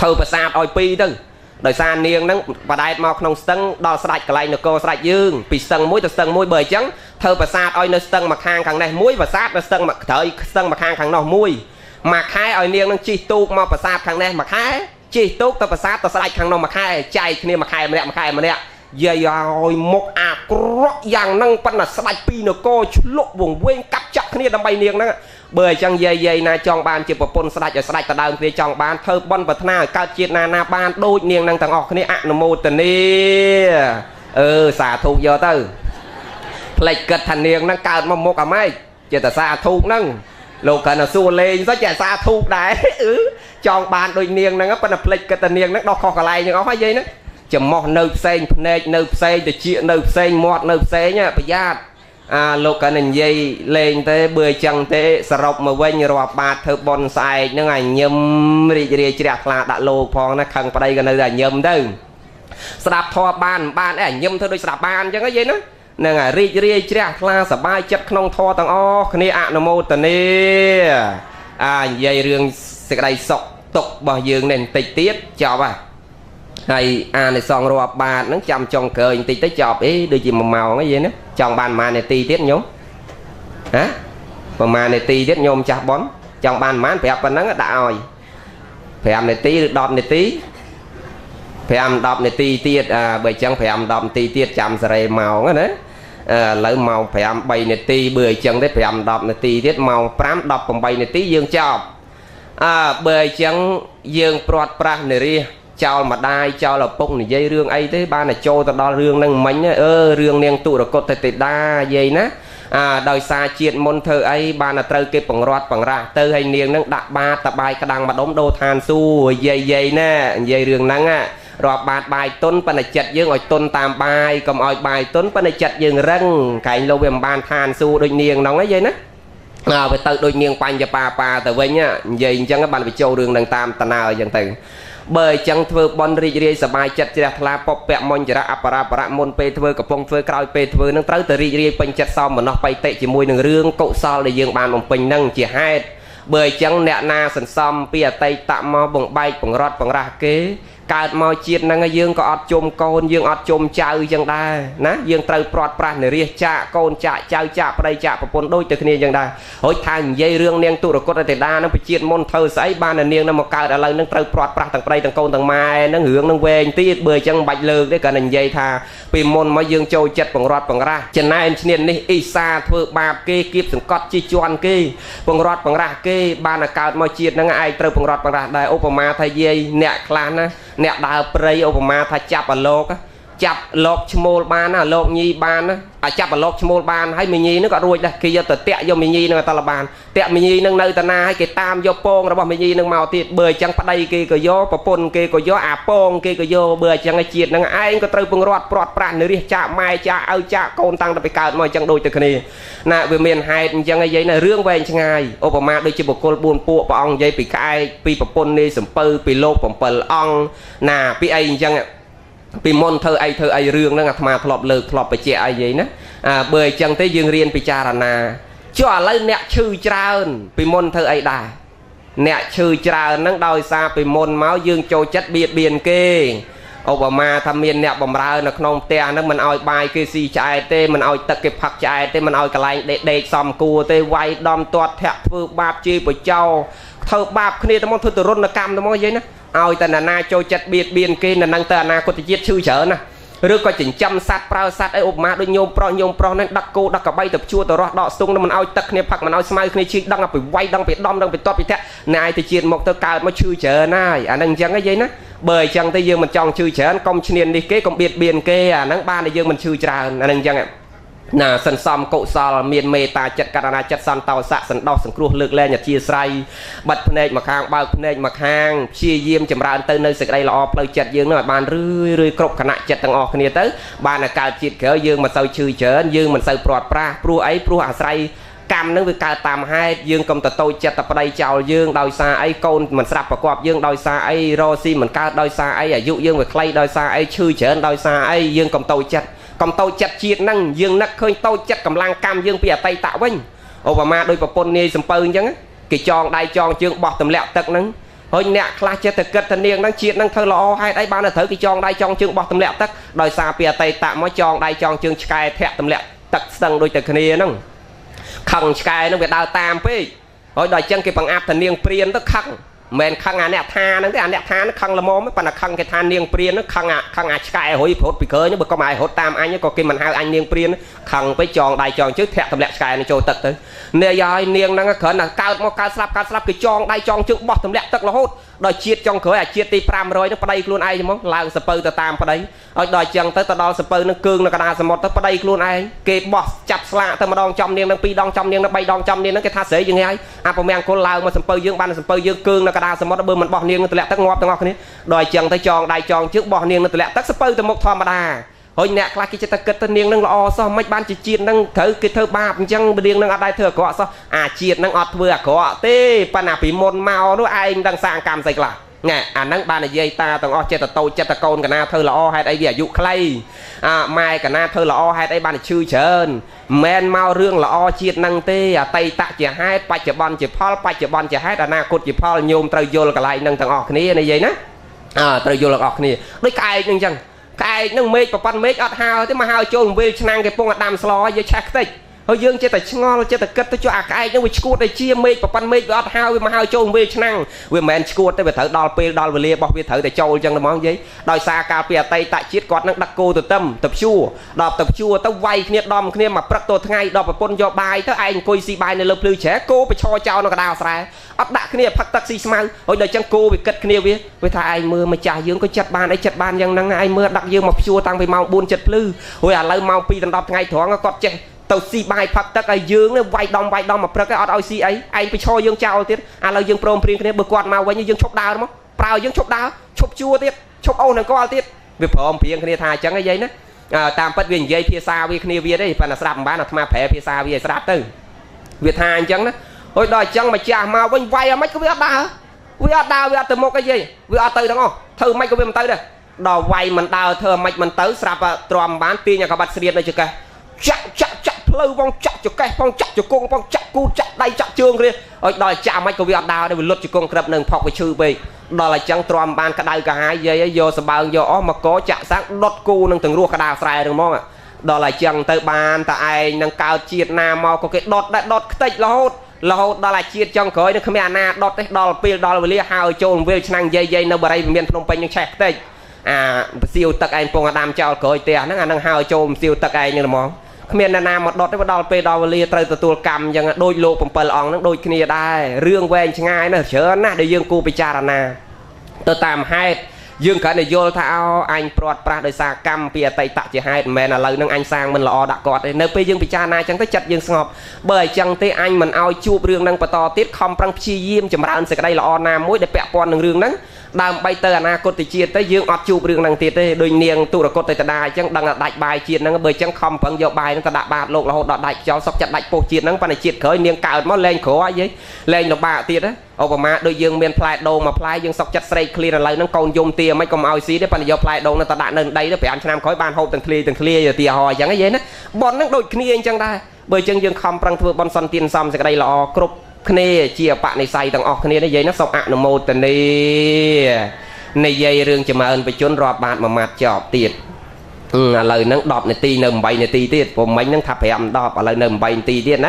ធ្វើប្រាសាទឲ្យពីរទៅដោយសារនាងហ្នឹងបដែតមកក្នុងស្ទឹងដល់ស្ដាច់កន្លែងនគរស្ដាច់យើងពីស្ទឹងមួយទៅស្ទឹងមួយបើអញ្ចឹងធ្វើប្រាសាទឲ្យនៅស្ទឹងមួយខាងខាងនេះមួយប្រាសាទនៅស្ទឹងមួយត្រូវស្ទឹងមួយខាងខាងនោះមួយមួយខែឲ្យនាងនឹងជិះទូកមកប្រាសាទខាងនេះមួយខែជិះទូកទៅប្រាសាទទៅស្ដាច់ខាងនោះមួយខែចែកគ្នាមួយខែម្នាក់មួយខែម្នាក់យាយឲ្យមុខអាក្រក់យ៉ាងហ្នឹងប៉ុន្តែស្ដាច់ពីរនគរឆ្លុកវង្វេងកាប់ចាក់គ្នាដើម្បីនាងហ្នឹងបើអញ្ចឹងយាយណាចង់បានជាប្រពន្ធស្ដាច់ឲ្យស្ដាច់ទៅដើមគ្នាចង់បានធ្វើបុណ្យប្រាថ្នាឲ្យកើតជាតិណាណាបានដូចនាងហ្នឹងទាំងអស់គ្នាអនុមោទនាអឺសាធុយកទៅផ្លេចគិតថានាងហ្នឹងកើតមកមុខអាម៉េចជាតែសាធុហ្នឹងលោកគ្រាន់តែសួរលេងសោះចេះសាធុដែរអឺចង់បានដូចនាងហ្នឹងប៉ុន្តែផ្លេចគិតថានាងហ្នឹងដោះខុសកន្លែងហ្នឹងអស់ហើយយាយហ្នឹងចំោះនៅផ្សេងភ្នែកនៅផ្សេងតិចនៅផ្សេងមាត់នៅផ្សេងប្រយ័ត្នអាលោកក៏និយាយលេងទេបើអញ្ចឹងទេសរុបមកវិញរាប់បាតធ្វើបុណ្យស្អែកហ្នឹងឲ្យញឹមរីករាយជ្រះថ្លាដាក់លោកផងណាខឹងប្តីក៏នៅតែញឹមទៅស្ដាប់ធម៌បានបានអីញឹមធ្វើដូចស្ដាប់បានអញ្ចឹងហ៎យាយណាហ្នឹងហើយរីករាយជ្រះថ្លាសប្បាយចិត្តក្នុងធម៌ទាំងអស់គ្នាអនុមោទនាអានិយាយរឿងសេចក្តីសុខទុក្ខរបស់យើងនេះបន្តិចទៀតចប់ហ่ะហើយអានិសង្សរាប់បាតហ្នឹងចាំចុងក្រោយបន្តិចទៅចប់អីដូចជា1ម៉ោងអីយេណាចង់បានប្រហែលនាទីទៀតញោមហ៎ប្រហែលនាទីទៀតញោមចាស់ប៉ុនចង់បានប្រហែលប្រាប់ប៉ុណ្ណឹងដាក់ឲ្យ5នាទីឬ10នាទី5 10នាទីទៀតអាបើអញ្ចឹង5 10នាទីទៀតចាំសេរីម៉ោងណាឥឡូវម៉ោង5 3នាទីបើអញ្ចឹងទេ5 10នាទីទៀតម៉ោង5 18នាទីយើងចប់អើបើអញ្ចឹងយើងព្រាត់ប្រាសនារីចោលម្ដាយចោលឪពុកនិយាយរឿងអីទេបានតែចូលទៅដល់រឿងហ្នឹងមិញអឺរឿងនាងទុរគតទេតាយាយណាអាដោយសារជាតិមុនធ្វើអីបានតែត្រូវគេបង្រាត់បង្រាស់ទៅឲ្យនាងហ្នឹងដាក់បាតតបាយក្តាំងម្ដុំដូរឋានសួគ៌យាយយាយណានិយាយរឿងហ្នឹងរាប់បាតបាយតុនប៉ុន្តែចិត្តយើងឲ្យតុនតាមបាយកុំឲ្យបាយតុនប៉ុន្តែចិត្តយើងរឹងកែងលោកវាមិនបានឋានសួគ៌ដូចនាងហ្នឹងឯងយាយណាអើវាទៅដូចនាងបញ្ញបាបាទៅវិញនិយាយអញ្ចឹងបានវាចូលរឿងហ្នឹងតាមតណើអញ្ចឹងទៅបើអញ្ចឹងធ្វើបុណ្យរីករាយសប្បាយចិត្តជ្រះថ្លាពពៈមញ្ចរៈអបរាបរៈមុនពេលធ្វើកំពុងធ្វើក្រោយពេលធ្វើនឹងត្រូវតែរីករាយពេញចិត្តសោមនស្សបៃតិជាមួយនឹងរឿងកុសលដែលយើងបានបំពេញនឹងជាហេតុបើអញ្ចឹងអ្នកណាសន្សំពីអតីតមកបង្បែកបង្រត់បង្រាស់គេកើតមកជាតិហ្នឹងយើងក៏អត់ជុំកូនយើងអត់ជុំចៅអញ្ចឹងដែរណាយើងត្រូវព្រាត់ប្រាសនារីចាកកូនចាកចៅចាកប្តីចាកប្រពន្ធដូចទៅគ្នាអញ្ចឹងដែររួចថានិយាយរឿងនាងទុរគតទេតាហ្នឹងពីជាតិមុនធ្វើស្អីបានតែនាងហ្នឹងមកកើតឥឡូវហ្នឹងត្រូវព្រាត់ប្រាសទាំងប្តីទាំងកូនទាំងម៉ែហ្នឹងរឿងហ្នឹងវែងទៀតបើអញ្ចឹងមិនបាច់លើកទេគ្រាន់តែនិយាយថាពីមុនមកយើងចូលចិត្តបង្រត់បង្រាស់ចំណែនឈ្នាននេះអ៊ីសាធ្វើបាបគេគៀបសង្កត់ជិះជាន់គេបង្រត់បង្រាស់គេបានតែកើតមកជាតិហ្នឹងឯងត្រូវបង្រត់បង្រាស់ដែរឧបមាថាយាយអ្នកខ្លះណាអ្នកដើរព្រៃឧបមាថាចាប់អាលោកចាប់លោកឈ្មោលបានណាលោកញីបានណាអាចាប់អាលោកឈ្មោលបានហើយមីញីហ្នឹងក៏រួចដែរគេយកទៅតាក់យកមីញីហ្នឹងតលបានតាក់មីញីហ្នឹងនៅតាណាហើយគេតាមយកពងរបស់មីញីហ្នឹងមកទៀតបើអញ្ចឹងប្តីគេក៏យកប្រពន្ធគេក៏យកអាពងគេក៏យកបើអញ្ចឹងជាតិហ្នឹងឯងក៏ត្រូវពង្រត់ព្រាត់ប្រាសនរិះចាកម៉ែចាកឪចាកកូនតាំងតែពីកើតមកអញ្ចឹងដូចតែគ្នាណាវាមានហេតុអញ្ចឹងឯងណារឿងវែងឆ្ងាយឧបមាដូចជាបុគ្គល4ពួកព្រះអង្គនិយាយពីក្អែកពីប្រពន្ធនាយសំពៅពីលោក7អង្គណាពីអីអញ្ចឹងពីមុនធ្វើអីធ្វើអីរឿងហ្នឹងអាត្មាធ្លាប់លើកធ្លាប់បញ្ជាក់អីយាយណាអាបើអញ្ចឹងទេយើងរៀនពិចារណាចុះឥឡូវអ្នកឈឺច្រើនពីមុនធ្វើអីដែរអ្នកឈឺច្រើនហ្នឹងដោយសារពីមុនមកយើងចូលចិត្តបៀតបៀនគេឧបមាថាមានអ្នកបំរើនៅក្នុងផ្ទះហ្នឹងមិនឲ្យបាយគេស៊ីឆ្អែតទេមិនឲ្យទឹកគេផឹកឆ្អែតទេមិនឲ្យកន្លែងដេកសំគួរទេវាយដំទាត់ធាក់ធ្វើបាបជេរបចោធ្វើបាបគ្នាទៅមកធ្វើទរណកម្មទៅមកយាយណាឲ្យតែណាចូលចិត្តបៀតបៀនគេនៅនឹងទៅអនាគតជាតិឈឺច្រើនណា ឬក៏ចិញ្ចឹមសត្វប្រើសត្វអីឧបមាដូចញោមប្រុសញោមប្រុសហ្នឹងដឹកគោដឹកកបីទៅជួទៅរស់ដកស្ទង់នឹងមិនឲ្យទឹកគ្នាផឹកមិនឲ្យស្មៅគ្នាឈីដឹងពីវាយដឹងពីដំដឹងពីតត់ពីធាក់ណែឯទៅជាតិមកទៅកើតមកឈឺច្រើនហើយអាហ្នឹងអញ្ចឹងហ៎យាយណាបើអញ្ចឹងទៅយើងមិនចង់ឈឺច្រើនកុំឈ្នាននេះគេកុំបៀតបៀនគេអាហ្នឹងបានតែយើងមិនឈឺច្រើនអាហ្នឹងអញ្ចឹងណាសន្សំកុសលមានមេត្តាចិត្តករណាចិត្តសន្តោសៈសន្តោសសង្គ្រោះលើកលែងអធិស្រ័យបិទភ្នែកមកខាងបើកភ្នែកមកខាងព្យាយាមចម្រើនទៅនៅសេចក្តីល្អផ្លូវចិត្តយើងនឹងឲ្យបានរឿយរឿយគ្រប់គណៈចិត្តទាំងអស់គ្នាទៅបានតែកើតជាតិក្រោយយើងមិនសូវឈឺច្រើនយើងមិនសូវព្រាត់ប្រាសព្រោះអីព្រោះអាស្រ័យកម្មនឹងវាកើតតាមហេតុយើងកុំតតូចចិត្តតប្តីចោលយើងដោយសារអីកូនមិនស្រាប់ប្រកបយើងដោយសារអីរស់ស៊ីមិនកើតដោយសារអីអាយុយើងវាខ្លីដោយសារអីឈឺច្រើនដោយសារអីយើងកុំតូចចិត្តកុំតូចចិត្តជាតិហ្នឹងយើងនឹកឃើញតូចចិត្តកម្លាំងកម្មយើងពីអតីតវិញឧបមាដូចប្រពន្ធនាយសំពៅអញ្ចឹងគេចងដៃចងជើងបោះទម្លាក់ទឹកហ្នឹងហើយអ្នកខ្លះចេះតែគិតថានាងហ្នឹងជាតិហ្នឹងធ្វើល្អហេតុអីបានតែត្រូវគេចងដៃចងជើងបោះទម្លាក់ទឹកដោយសារពីអតីតមកចងដៃចងជើងឆ្កែធាក់ទម្លាក់ទឹកស្ទឹងដូចតែគ្នាហ្នឹងខឹងឆ្កែហ្នឹងវាដើរតាមពេកហើយដល់អញ្ចឹងគេបង្អាប់ថានាងព្រានទៅខឹងមិនខឹងអាអ្នកថាហ្នឹងទេអាអ្នកថាហ្នឹងខឹងល្មមប៉ុន្តែខឹងគេថានាងព្រានហ្នឹងខឹងអាខឹងអាឆ្កែរុយព្រត់ពីក្រោយហ្នឹងបើកុំឲ្យរត់តាមអញក៏គេមិនហៅអញនាងព្រានខឹងពេកចងដៃចងជើងធាក់ទម្លាក់ឆ្កែហ្នឹងចូលទឹកទៅនាយហើយនាងហ្នឹងគ្រាន់តែកើតមកកើតស្លាប់កើតស្លាប់គេចងដៃចងជើងបោះទម្លាក់ទឹករហូតដល់ជាតិចុងក្រោយអាជាតិទី500ហ្នឹងប្តីខ្លួនឯងហ្មងឡើងសពៅទៅតាមប្តីឲ្យដល់ចឹងទៅទៅដល់សពៅហ្នឹងគើងនៅកណ្ដាលសមុទ្រទៅប្តីខ្លួនឯងគេបោះចាប់ស្លាកទៅម្ដងចំនាងហ្នឹងពីរដងចំនាងហ្នឹងបីដងចំនាងហ្នឹងគេថាស្រីយើងហើយអាប្រមាំងគុលឡើងមកសពៅយើងបានសពៅយើងគើងនៅកណ្ដាលសមុទ្របើមិនបោះនាងទម្លាក់ទឹកងាប់ទាំងអស់គ្នាដល់ចឹងទៅចងដៃចងជើងបោះនាងនឹងទម្លាក់ទឹកសពៅទៅមុខធម្មតាហើយអ្នកខ្លះគេចិត្តតែគិតទៅនាងនឹងល្អសោះមិនបានជាជាតិនឹងត្រូវគេធ្វើបាបអញ្ចឹងនាងនឹងអត់ដែរធ្វើអាក្រក់សោះអាជាតិនឹងអត់ធ្វើអាក្រក់ទេប៉ុន្តែពីមុនមកនោះឯងដឹងសាងកម្មស្អីខ្លះណែអាហ្នឹងបាននិយាយតាទាំងអស់ចិត្តតូចចិត្តកូនកណាធ្វើល្អហេតុអីវាអាយុខ្លីអាម៉ែកណាធ្វើល្អហេតុអីបានឈឺច្រើនមិនមករឿងល្អជាតិហ្នឹងទេអតីតជាហេតុបច្ចុប្បន្នជាផលបច្ចុប្បន្នជាហេតុអនាគតជាផលញោមត្រូវយល់កន្លែងហ្នឹងទាំងអស់គ្នានិយាយណាអើត្រូវយល់ទាំងអស់គ្នាដូចក្អែកហ្នឹងអញ្ចឹងក្អែកហ្នឹងមេឃប្រប៉ុនមេឃអត់ហើទេមកហើចូលវិលឆ្នាំងគេពងអាដាមស្លយើងឆេះខ្ទេចហើយយើងចេះតែឆ្ងល់ចេះតែគិតទៅចុះអាក្អែកហ្នឹងវាឈួតតែជាមេឃប្រប៉ុនមេឃវាអត់ហើវាមកហើចូលវិលឆ្នាំងវាមិនមែនឈួតទេវាត្រូវដល់ពេលដល់វេលារបស់វាត្រូវតែចូលអញ្ចឹងហ្មងនិយាយដោយសារកាលពីអតីតជាតិគាត់នឹងដឹកគោទៅទឹមទៅព្យួរដល់ទៅព្យួរទៅវាយគ្នាដំគ្នាមកព្រឹកទៅថ្ងៃដល់ប្រពន្ធយកបាយទៅឯងអង្គុយស៊ីបាយនៅលើភ្លឺជ្រែគោប្រឈរចោលនៅកណ្ដាលស្រែអត់ដាក់គ្នាផឹកទឹកស៊ីស្មៅហើយដល់អញ្ចឹងគោវាគិតគ្នាវាថាឯងមើលម្ចាស់យើងក៏ចិត្តបានអីចិត្តបានយ៉ាងហ្នឹងឯងមើលដឹកយើងមកព្យួរតាំងពីម៉ោង4ចិត្តភ្លឺហើយឥឡូវម៉ោង2ដល់10ថ្ងៃត្រង់គាត់ចេះទៅស៊ីបាយផឹកទឹកឲ្យយើងនេះវាយដំវាយដំមកព្រឹកអត់ឲ្យស៊ីអីឯងទៅឈរយើងចោលទៀតឥឡូវយើងព្រមព្រៀងគ្នាបើគាត់មកវិញយើងឈប់ដើរមកប្រើយើងឈប់ដើរឈប់ជួទៀតឈប់អូសនឹងគាត់ទៀតវាព្រមព្រៀងគ្នាថាអញ្ចឹងឯងយាយណាតាមពិតវានិយាយភាសាវាគ្នាវាទេប៉ុន្តែស្ដាប់មិនបានអាត្មាប្រែភាសាវាឲ្យស្ដាប់ទៅវាថាអញ្ចឹងណាហើយដល់អញ្ចឹងម្ចាស់មកវិញវាយអាម៉េចក៏វាអត់ដើរវាអត់ដើរវាអត់ទៅមុខអីយាយវាអត់ទៅទាំងអស់ធ្វើម៉េចក៏វាមិនទៅដែរដល់វាយមិនដើរធ្វើម៉េចមិនទៅស្រាប់ទ្រាំបានទាញអាក្បាត់ស្រៀតនៅចកេះចាក់ចាក់ចាក់ផ្លូវផងចាក់ចកេះផងចាក់ជង្គង់ផងចាក់គូចាក់ដៃចាក់ជើងគ្នាឲ្យដល់ចាក់មិនក៏វាអត់ដើរដែរវាលុតជង្គង់ក្រឹបនឹងផុកវាឈឺពេកដល់អញ្ចឹងទ្រាំបានក្តៅកាហាយយាយយកសបើងយកអស់មកកចាក់សាំងដុតគូនឹងទាំងរស់ក្តារស្រែនឹងហ្មងដល់អញ្ចឹងទៅបានតែឯងនឹងកើតជាតិណាមកក៏គេដុតដែរដុតខ្ទេចរហូតរហូតដល់អាជាតិចុងក្រោយនឹងគ្មានអាណាដុតទេដល់ពេលដល់វេលាហើយចូលវិលឆ្នាំងយាយយាយនៅបរិយមានភ្នំពេញនឹងឆេះខ្ទេចអាសៀវទឹកឯងពងអាដាមចោលក្រោយផ្ទះហ្នឹងអានឹងហើយចូលសៀវទឹកឯងហ្នឹងហ្មងគ្មានអ្នកណាមកដុតទេដល់ពេលដល់វេលាត្រូវទទួលកម្មអញ្ចឹងដូចលោក7អង្គហ្នឹងដូចគ្នាដែររឿងវែងឆ្ងាយណាស់ច្រើនណាស់ដែលយើងគួរពិចារណាទៅតាមហេតុយើងគ្រាន់តែយល់ថាអូអញព្រាត់ប្រាសដោយសារកម្មពីអតីតជាហេតុមិនមែនឥឡូវហ្នឹងអញសាងមិនល្អដាក់គាត់ទេនៅពេលយើងពិចារណាអញ្ចឹងទៅចិត្តយើងស្ងប់បើអញ្ចឹងទេអញមិនឲ្យជួបរឿងហ្នឹងបន្តទៀតខំប្រឹងព្យាយាមចម្រើនសេចក្តីល្អណាមួយដែលពាក់ព័ន្ធនឹងរឿងហ្នឹងដើម្បីទៅអនាគតជាតិទៅយើងអត់ជួបរឿងហ្នឹងទៀតទេដូចនាងទុរគតតតាអញ្ចឹងដឹងថាដាច់បាយជាតិហ្នឹងបើអញ្ចឹងខំប្រឹងយកបាយហ្នឹងទៅដាក់បាតលោករហូតដល់ដាច់ចោលសុកចិត្តដាច់ពោះជាតិហ្នឹងប៉ុន្តែជាតិក្រោយនាងកើតមកលែងក្រអីលែងលំបាកទៀតណាឧបមាដូចយើងមានផ្លែដូងមួយផ្លែយើងសុកចិត្តស្រេកឃ្លានឥឡូវហ្នឹងកូនយំទាមិនកុំឲ្យស៊ីទេប៉ុន្តែយកផ្លែដូងហ្នឹងទៅដាក់នៅដីទៅ5ឆ្នាំក្រោយបានហូបទាំងធ្លាយទាំងធ្លាយឧទាហរណ៍អញ្ចឹងយេណាប៉ុនហ្នឹងដូចគ្នាអញ្ចឹងដែរបើអញ្ចឹងយើងខំប្រឹងធ្វើបុណ្យសន្ទានសំសេចក្តីល្អគ្រប់គ្នាជាអបនិស្ស័យទាំងអស់គ្នានិយាយណាសូមអនុមោទនានិយាយរឿងចម្រើនបជនរាប់បាតមួយម៉ាត់ចប់ទៀតឥឡូវហ្នឹង10នាទីនៅ8នាទីទៀតព្រោះមិញហ្នឹងថា5 10ឥឡូវនៅ8នាទីទៀតណ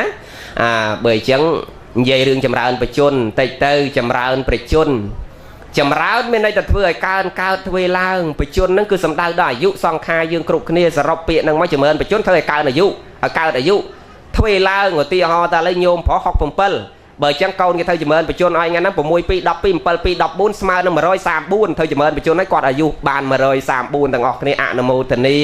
ាអាបើអញ្ចឹងនិយាយរឿងចម្រើនបជនតិចទៅចម្រើនប្រជន ចម្រើនមានន័យថាធ្វើឲ្យកើនកើតទ្វេឡើងបជនហ្នឹងគឺសំដៅដល់អាយុសង្ខារយើងគ្រប់គ្នាសរុបពាក្យហ្នឹងមកចម្រើនបជនធ្វើឲ្យកើនអាយុឲ្យកើតអាយុទ្វេឡើងឧទាហរណ៍តែឥឡូវញោមប្រុស67បើអញ្ចឹងកូនគេធ្វើចម្រើនបជនឲ្យថ្ងៃហ្នឹង6 2 12 7 2 14ស្មើនឹង134ធ្វើចម្រើនបជនឲ្យគាត់អាយុបាន134ទាំងអស់គ្នាអនុមោទនា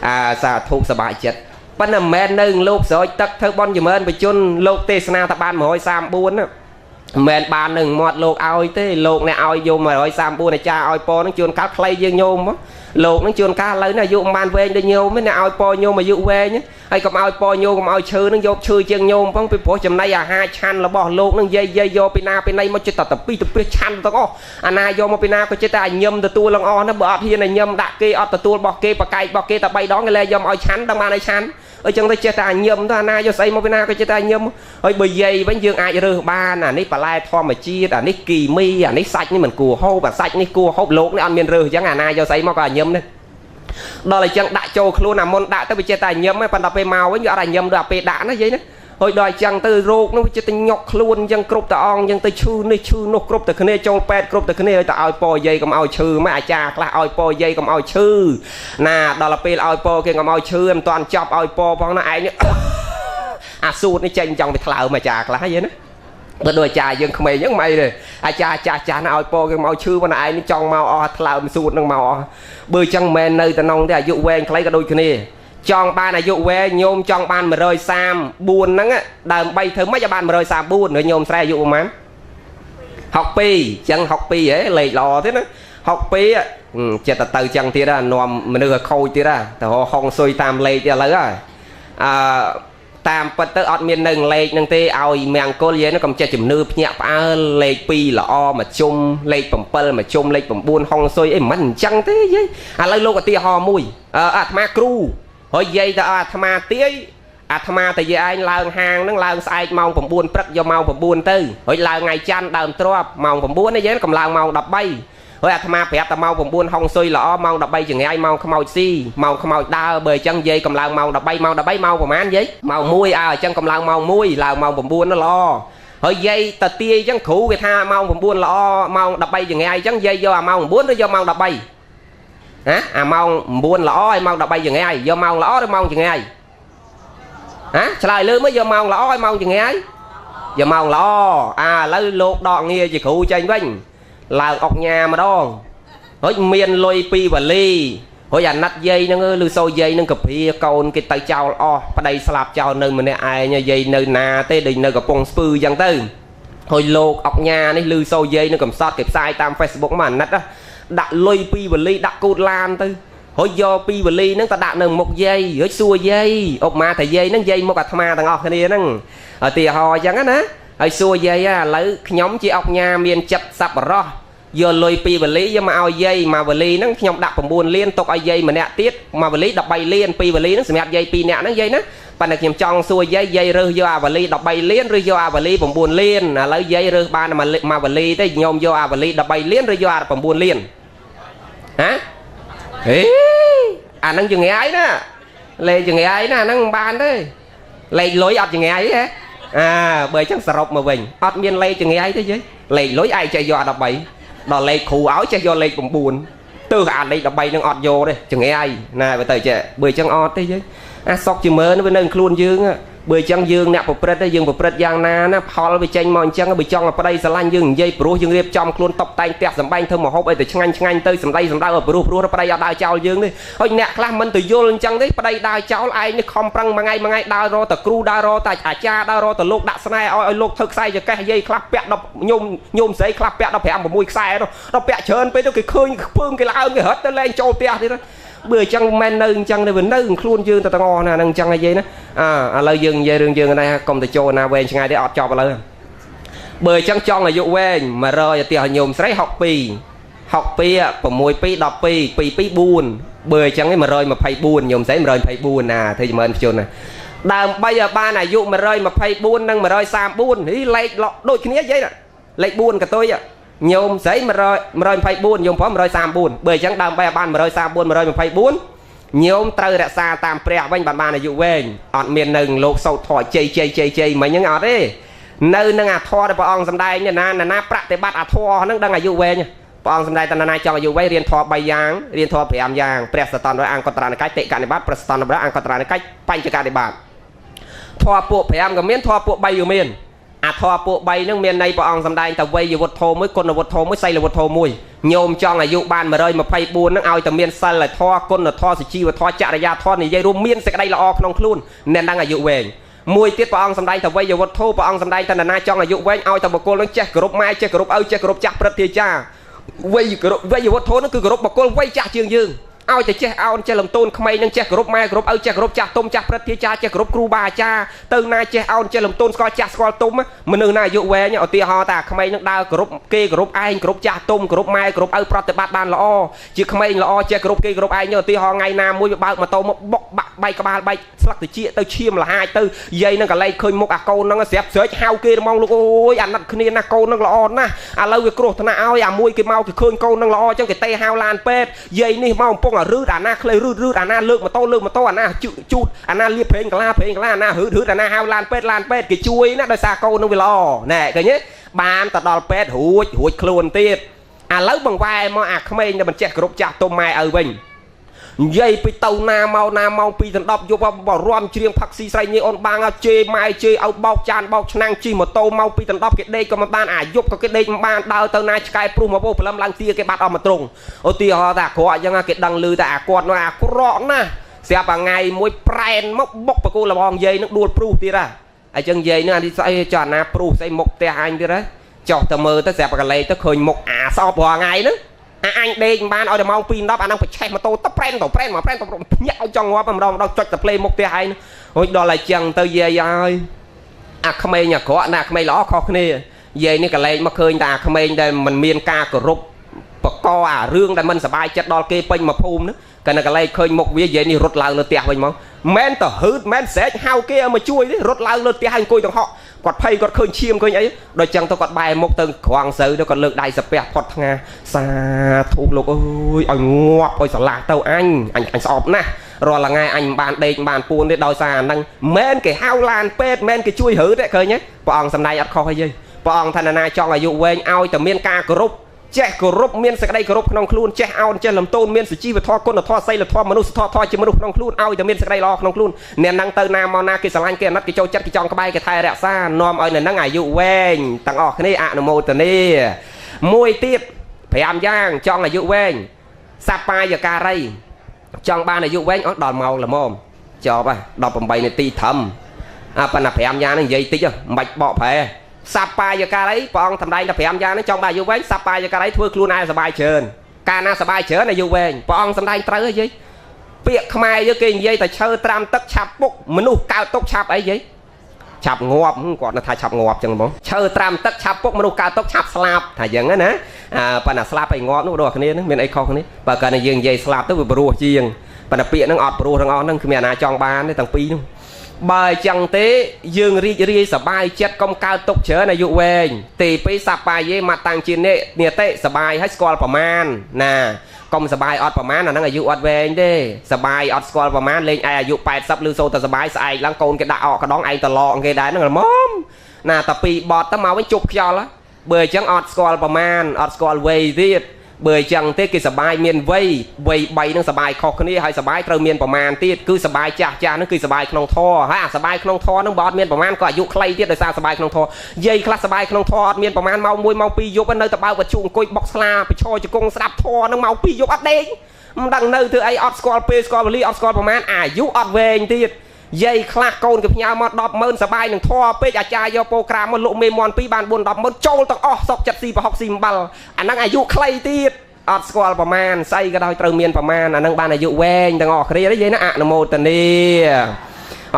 អាសាធុសប្បាយចិត្តប៉ុន្តែមិនមែននៅលោកស្រោចទឹកធ្វើបន់ចម្រើនបជនលោកទេសនាថាបាន134ណាមិនមែនបាននឹងមាត់លោកឲ្យទេលោកអ្នកឲ្យយំ134អាចារ្យឲ្យពនឹងជួនកាលខ្លីយើងញោមលោកនឹងជួនកាលឥឡូវនេះអាយុមិនបានវែងដូចញោមទេអ្នកឲ្យពញោមអាយុវែងហើយកុំឲ្យពញោមកុំឲ្យឈើនឹងយកឈើជាងញោមផងពីព្រោះចំណីអាហារឆាន់របស់លោកនឹងយាយយាយយកពីណាពីណីមកចិត្តតែពីទៅពីឆាន់ទាំងអស់អាណាយកមកពីណាក៏ចិត្តតែឲ្យញឹមទទួលទាំងអស់ណាបើអត់ហ៊ានឲ្យញឹមដាក់គេអត់ទទួលរបស់គេប្រកែករបស់គេតែ3ដងគេលែយកមកឲ្យឆាន់ដឹងបានឲ្យឆាន់អញ្ចឹងទៅចេះតែញឹមទៅអាណាយកស្អីមកពីណាក៏ចេះតែញឹមហើយបើយាយវិញយើងអាចរើសបានអានេះបន្លែធម្មជាតិអានេះគីមីអានេះសាច់នេះមិនគួរហូបអាសាច់នេះគួរហូបលោកនេះអត់មានរើសអញ្ចឹងអាណាយកស្អីមកក៏ញឹមនេះដល់អញ្ចឹងដាក់ចូលខ្លួនអាមុនដាក់ទៅវាចេះតែញឹមហ្នឹងប៉ុន្តែពេលមកវិញវាអត់ឲ្យញឹមដូចអាពេលដាក់ណាយាយណាហើយដល់អញ្ចឹងទៅរោគនោះវាចេះតែញាក់ខ្លួនអញ្ចឹងគ្រប់តអង្គអញ្ចឹងទៅឈឺនេះឈឺនោះគ្រប់តែគ្នាចូលពេទ្យគ្រប់តែគ្នាឲ្យតែឲ្យពរយាយកុំឲ្យឈឺម៉េចអាចារ្យខ្លះឲ្យពរយាយកុំឲ្យឈឺណាដល់ពេលឲ្យពរគេកុំឲ្យឈឺមិនតាន់ចប់ឲ្យពរផងណាឯងនេះអាសួតនេះចេញចង់ទៅថ្លើមអាចារ្យខ្លះយាយណាបើដូចអាចារ្យយើងក្មេងអញ្ចឹងមិនអីទេអាចារ្យចាស់ចាស់ណាឲ្យពរគេមកឈឺប៉ុន្តែឯងនេះចង់មកអស់ថ្លើមសួតនឹងមកអស់បើអញ្ចឹងមិនមែននៅតំណងទេអាយុវែងខ្លីក៏ដូចគ្នាចង់បានអាយុវែងញោមចង់បាន134ហ្នឹងដើម្បីធ្វើម៉េចឲ្យបាន134នៅញោមស្រែអាយុប្រហែល62អញ្ចឹង62ហ៎លេខល្អទេណា62ចិត្តទៅចឹងទៀតនាំមនុស្សឲ្យខូចទៀតទៅរកហុងស៊ុយតាមលេខទៀតឥឡូវហ่าអឺតាមពិតទៅអត់មាននៅលេខហ្នឹងទេឲ្យមង្គលយាយហ្នឹងកុំចេះជំនឿភ្ញាក់ផ្អើលលេខ2ល្អមួយជុំលេខ7មួយជុំលេខ9ហុងស៊ុយអីមិនអញ្ចឹងទេយាយឥឡូវលោកឧទាហរណ៍មួយអាត្មាគ្រូហើយយាយទៅអាត្មាទាយអាត្មាទៅយាយឯងឡើងហាងហ្នឹងឡើងស្អែកម៉ោង9ព្រឹកយកម៉ោង9ទៅហើយឡើងថ្ងៃច័ន្ទដើមទ្របម៉ោង9នេះយាយកំឡើងម៉ោង13ហើយអាត្មាប្រាប់តែម៉ោង9ហុងស៊ុយល្អម៉ោង13ចង្រៃម៉ោងខ្មោចស៊ីម៉ោងខ្មោចដើរបើអញ្ចឹងយាយកំឡើងម៉ោង13ម៉ោង13ម៉ោងប្រហែលយាយម៉ោង1អើអញ្ចឹងកំឡើងម៉ោង1ឡើងម៉ោង9នោះល្អហើយយាយទៅទាយអញ្ចឹងគ្រូគេថាម៉ោង9ល្អម៉ោង13ចង្រៃអញ្ចឹងយាយយកអាម៉ោង9ឬយកម៉ោង13ណាអាម៉ោង9ល្អហើយម៉ោង13ចង្រៃយកម៉ោងល្អឬម៉ោងចង្រៃហ៎ឆ្លើយលើមើលយកម៉ោងល្អហើយម៉ោងចង្រៃយកម៉ោងល្អអាឥឡូវលោកដកងារជាគ្រូចេញវិញឡើងអុកញ៉ាម្ដងហើយមានលុយ2វ៉ាលីហើយអាណិតយាយហ្នឹងឬសូយាយហ្នឹងកាព្រាកូនគេទៅចោលអស់ប្តីស្លាប់ចោលនៅម្នាក់ឯងយាយនៅណាទេដូចនៅកំពង់ស្ពឺអញ្ចឹងទៅហើយលោកអុកញ៉ានេះឬសូយាយនៅកំសត់គេផ្សាយតាម Facebook មកអាណិតដាក់លុយ2វ៉ាលីដាក់គូតឡានទៅហើយយក2វ៉ាលីហ្នឹងទៅដាក់នៅមុខយាយហើយសួរយាយអុកម៉ាថាយាយហ្នឹងយាយមុខអាត្មាទាំងអស់គ្នាហ្នឹងឧទាហរណ៍អញ្ចឹងណាហើយសួរយាយឥឡូវខ្ញុំជាអុកញ៉ាមានចិត្តសប្បុរសយកលុយ2វ៉ាលីយកមកឲ្យយាយមួយវ៉ាលីហ្នឹងខ្ញុំដាក់9លានទុកឲ្យយាយម្នាក់ទៀតមួយវ៉ាលី13លាន2វ៉ាលីហ្នឹងសម្រាប់យាយ2នាក់ហ្នឹងយាយណាប៉ុន្តែខ្ញុំចង់សួរយាយយាយរើសយកអាវ៉ាលី13លានឬយកអាវ៉ាលី9លានឥឡូវយាយរើសបានមួយវ៉ាលីទេខ្ញុំយកអាវ៉ាលី13លានឬយកអា9លានហ៎ហេអាហ្នឹងចង្រៃណាលេខចង្រៃណាអាហ្នឹងមិនបានទេលេខលុយអត់ចង្រៃទេអាបើអញ្ចឹងសរុបមកវិញអត់មានលេខចង្រៃទេយាយលេខលុយឯងចេះយកអា13ដល់លេខគ្រូឲ្យចេះយកលេខ9ទើសអាលេខ13នឹងអត់យកទេចង្រៃណាបើទៅចេះបើអញ្ចឹងអត់ទេយាយអាសុកជាមើវានៅខ្លួនយើងបើអញ្ចឹងយើងអ្នកប្រព្រឹត្តយើងប្រព្រឹត្តយ៉ាងណាណាផលវាចេញមកអញ្ចឹងបើចង់ឲ្យប្តីស្រឡាញ់យើងនិយាយព្រោះយើងរៀបចំខ្លួនតុបតែងផ្ទះសម្បែងធ្វើម្ហូបអីទៅឆ្ងាញ់ឆ្ងាញ់ទៅសម្ដីសម្ដៅឲ្យព្រោះព្រោះប្តីអត់ដើរចោលយើងទេហើយអ្នកខ្លះមិនទៅយល់អញ្ចឹងទេប្តីដើរចោលឯងនេះខំប្រឹងមួយថ្ងៃមួយថ្ងៃដើររកតែគ្រូដើររកតែអាចារ្យដើររកតែលោកដាក់ស្នេហ៍ឲ្យលោកធ្វើខ្សែចកេះយាយខ្លះពាក់ដល់ញោមញោមស្រីខ្លះពាក់ដល់5 6ខ្សែដល់ពាក់ច្រើនពេកទៅគេឃើញខ្ពើមគេឡើងគេរត់ទៅលែងចូលផ្ទះទៀតបើអញ្ចឹងមិននៅអញ្ចឹងទេវានៅខ្លួនយើងទៅទាំងអស់ណាហ្នឹងអញ្ចឹងនិយាយណាអាឥឡូវយើងនិយាយរឿងយើងនេះកុំទៅចូលណាវែងឆ្ងាយទេអត់ចប់ឥឡូវបើអញ្ចឹងចង់អាយុវែង100ឧទាហរណ៍ញោមស្រី62 62 6 2 12 2 2 4បើអញ្ចឹង124ញោមស្រី124ណាធ្វើចម្រើនជនណាដើម្បីឲ្យបានអាយុ124និង134នេះលេខដូចគ្នានិយាយលេខ4កតុយញោមស្រី124ញោមប្រុស134បើអញ្ចឹងដើម្បីឲ្យបាន134 124ញោមត្រូវរក្សាតាមព្រះវិញបានបានអាយុវែងអត់មាននៅលោកសោតថយជ័យជ័យជ័យជ័យមិញហ្នឹងអត់ទេ នៅនឹងអាធម៌ដែលព្រះអង្គសម្ដែងណាណាប្រតិបត្តិអាធម៌ហ្នឹងដឹងអាយុវែងព្រះអង្គសម្ដែងតណ្ណាចង់អាយុវែងរៀនធម៌3យ៉ាងរៀនធម៌5យ៉ាងព្រះសតន្តអង្គតរណកិច្ចតិកនិបាតព្រះសតន្តអង្គតរណកិច្ចបញ្ចកនិបាតធម៌ពួក5ក៏មានធម៌ពួក3ក៏មានអាធម៌ពួក3ហ្នឹងមានន័យព្រះអង្គសម្ដែងតែវ័យវុទ្ធោមួយគុណវុទ្ធោមួយសីលវុទ្ធោមួយញោមចង់អាយុបាន124ហ្នឹងឲ្យតែមានសិលធម៌គុណធម៌សុជីវធម៌ចរិយាធម៌និយាយរួមមានសេចក្តីល្អក្នុងខ្លួនអ្នកហ្នឹងអាយុវែងមួយទៀតព្រះអង្គសម្ដែងតែវ័យវុទ្ធោព្រះអង្គសម្ដែងតែណាចង់អាយុវែងឲ្យតែបុគ្គលនឹងចេះគោរពម៉ែចេះគោរពឪចេះគោរពចាស់ព្រឹទ្ធាចារ្យវ័យគោរពវ័យវុទ្ធោហ្នឹងគឺគោរពបុគ្គលវ័យចាស់ជាងយើងឲ្យតែចេះអោនចេះលំទោនក្មេងនឹងចេះគោរពម៉ែគោរពឪចេះគោរពចាស់ទុំចាស់ព្រឹទ្ធាចារ្យចេះគោរពគ្រូបាអាចារ្យទៅណាចេះអោនចេះលំទោនស្គាល់ចាស់ស្គាល់ទុំមនុស្សណាអាយុវែងឧទាហរណ៍តាក្មេងនឹងដើរគោរពគេគោរពឯងគោរពចាស់ទុំគោរពម៉ែគោរពឪប្រតិបត្តិបានល្អជាក្មេងល្អចេះគោរពគេគោរពឯងឧទាហរណ៍ថ្ងៃណាមួយវាបើកម៉ូតូមកបុកបាក់បែកក្បាលបែកស្លឹកតិចទៅឈាមលហាចទៅយាយនឹងកលែងឃើញមុខអាកូននឹងស្រាប់ស្រែកហៅគេហ្មងលោកអូយអាណិតគ្នាណាស់កូននឹងល្អណាស់ឥឡូវវាគ្រោះថ្នាក់ឲ្យអាមួយគេមកគេឃើញកូននឹងល្អអញ្ចឹងគេទេហៅឡានពេទ្យយាយនេះមកកំពុងរឺតអាណាខ្លីរឺតរឺតអាណាលើកម៉ូតូលើកម៉ូតូអាណាជូតអាណាលាបប្រេងកាឡាប្រេងកាឡាអាណារឺតរឺតអាណាហៅឡានពេទ្យឡានពេទ្យគេជួយណាដោយសារកូននឹងវាល្អណែឃើញទេបានទៅដល់ពេទ្យរួចរួចខ្លួនទៀតឥឡូវបង្វែរមកអាក្មេងដែលមិនចេះគ្រប់ចាស់ទុំម៉ែឪវិញនិយាយពីទៅណាមកណាម៉ោង2ដល់10យប់បរំច្រៀងផឹកស៊ីស្រីញីអូនបាងជេរម៉ែជេរឲ្យបោកចានបោកឆ្នាំងជិះម៉ូតូម៉ោង2ដល់10គេដេកក៏មិនបានអាយប់ក៏គេដេកមិនបានដើរទៅណាឆ្កែព្រុសមកពោព្រលឹមឡើងទាគេបាត់អស់មកត្រង់ឧទាហរណ៍ថាអាក្រក់អញ្ចឹងគេដឹងឮតែអាគាត់នោះអាក្រក់ណាស់ស្រាប់ថ្ងៃមួយប្រែនមកបុកបកគោលបងយាយនឹងដួលព្រុសទៀតហ่ะអញ្ចឹងយាយនឹងអានេះស្អីចុះអាណាព្រុសស្អីមុខផ្ទះអញទៀតហ៎ចុះទៅមើលទៅស្រាប់កលេទៅឃើញមុខអាសោបរាល់ថ្ងៃហ្នឹងអាអញដេកមិនបានឲ្យតែម៉ោង2 10អាហ្នឹងប្រឆេះម៉ូតូទៅប្រែនទៅប្រែនមកប្រែនទៅភ្ញាក់ឲ្យចង់ងាប់ម្ដងម្ដងចុចទៅផ្លេមុខផ្ទះឯងរួចដល់តែចឹងទៅយាយហើយអាក្មេងអាក្រក់ណាអាក្មេងល្អខុសគ្នាយាយនេះកលែងមកឃើញតែអាក្មេងដែលមិនមានការគោរពបកអារឿងដែលមិនសบายចិត្តដល់គេពេញមួយភូមិហ្នឹងកាលនៅកលែងឃើញមុខវាយាយនេះរត់ឡើងលើផ្ទះវិញមកមិនទៅហឺតមិនស្រែកហៅគេឲ្យមកជួយទេរត់ឡើងលើផ្ទះឲ្យអង្គុយទាំងហក់គាត់ភ័យគាត់ឃើញឈាមឃើញអីដល់ចឹងទៅគាត់បែរមុខទៅក្រងស្រូវទៅគាត់លើកដៃសាពះផុតថ្ងៃសាធុលោកអើយឲ្យងាប់ឲ្យស្រឡះទៅអញអញអញស្អប់ណាស់រាល់ថ្ងៃអញមិនបានដេកមិនបានពួនទេដោយសារអាហ្នឹងមិនគេហៅឡានពេទ្យមិនគេជួយរើទេឃើញទេព្រះអង្គសម្ដែងអត់ខុសអីទេព្រះអង្គថាណាចង់អាយុវែងឲ្យតែមានការគោរពចេះគោរពមានសេចក្តីគោរពក្នុងខ្លួនចេះអោនចេះលំទោនមានសុជីវធម៌គុណធម៌សីលធម៌មនុស្សធម៌ធម៌ជាមនុស្សក្នុងខ្លួនឲ្យតែមានសេចក្តីល្អក្នុងខ្លួនអ្នកហ្នឹងទៅណាមកណាគេស្រឡាញ់គេអាណិតគេចូលចិត្តគេចង់ក្បែរគេថែរក្សានាំឲ្យអ្នកហ្នឹងអាយុវែងទាំងអស់គ្នាអនុមោទនាមួយទៀត5យ៉ាងចង់អាយុវែងសបាយការីចង់បានអាយុវែងអស់ដល់ម៉ោងល្មមចប់ហ៎18នាទីត្រឹមអាប៉ុន្តែ5យ៉ាងហ្នឹងនិយាយតិចមិនបាច់បកប្រែសបាយការីព្រះអង្គសម្ដែងតែ5យ៉ាងហ្នឹងចង់បានអាយុវែងសបាយការីធ្វើខ្លួនឯងសបាយច្រើនកាលណាសបាយច្រើនអាយុវែងព្រះអង្គសម្ដែងត្រូវហីយាយពាក្យខ្មែរយើងគេនិយាយតែឈើត្រាំទឹកឆាប់ពុកមនុស្សកើតទុកឆាប់អីយាយឆាប់ងាប់គាត់នៅថាឆាប់ងាប់ចឹងហ្មងឈើត្រាំទឹកឆាប់ពុកមនុស្សកើតទុកឆាប់ស្លាប់ថាចឹងណាប៉ុន្តែស្លាប់ឲ្យងាប់នោះដូចគ្នាហ្នឹងមានអីខុសគ្នាបើកាលណាយើងនិយាយស្លាប់ទៅវាព្រោះជាងប៉ុន្តែពាក្យហ្នឹងអត់ព្រោះទាំងអស់ហ្នឹងគ្មានអាណាចង់បានទេទាំងពីរនោះបើអញ្ចឹងទេយើងរីករាយសบายចិត្តកុំកើតទុកច្រើនអាយុវែងទី2សបាយេមកតាំងជានិនិតិសบายឲ្យស្គាល់ប្រមាណណាកុំសบายអត់ប្រមាណអាហ្នឹងអាយុអត់វែងទេសบายអត់ស្គាល់ប្រមាណលេងឯអាយុ80ឬសូតែសบายស្អែកឡើងកូនគេដាក់អកកដងឯងតឡកគេដែរហ្នឹងល្មមណាតែពីបត់ទៅមកវិញជប់ខ្យល់បើអញ្ចឹងអត់ស្គាល់ប្រមាណអត់ស្គាល់វ័យទៀតបើអញ្ចឹងទេគេសបាយមានវ័យវ័យ3នឹងសបាយខុសគ្នាហើយសបាយត្រូវមានប្រមាណទៀតគឺសបាយចាស់ចាស់នឹងគឺសបាយក្នុងធម៌ហើយអាសបាយក្នុងធម៌នឹងបើអត់មានប្រមាណក៏អាយុខ្លីទៀតដោយសារសបាយក្នុងធម៌យាយខ្លះសបាយក្នុងធម៌អត់មានប្រមាណម៉ោង1ម៉ោង2យប់នៅតែបើកវត្ថុអង្គុយបុកស្លាប្រឈរជង្គង់ស្ដាប់ធម៌នឹងម៉ោង2យប់អត់ដេកមិនដឹងនៅធ្វើអីអត់ស្គាល់ពេលស្គាល់វេលាអត់ស្គាល់ប្រមាណអាយុអត់វែងទៀតយាយខ្លះកូនគេផ្ញើមក100000សបាយនឹងធေါ်ពេកអាចារ្យយកប្រូក្រាមមកលក់មេមន់2បាន4 100000ចូលទាំងអស់សុកចិត្តស៊ីប្រហុកស៊ីអំបិលអាហ្នឹងអាយុខ្លីទៀតអត់ស្គាល់ប្រមាណស្អីក៏ដោយត្រូវមានប្រមាណអាហ្នឹងបានអាយុវែងទាំងអស់គ្នាយាយណាអនុមោទនា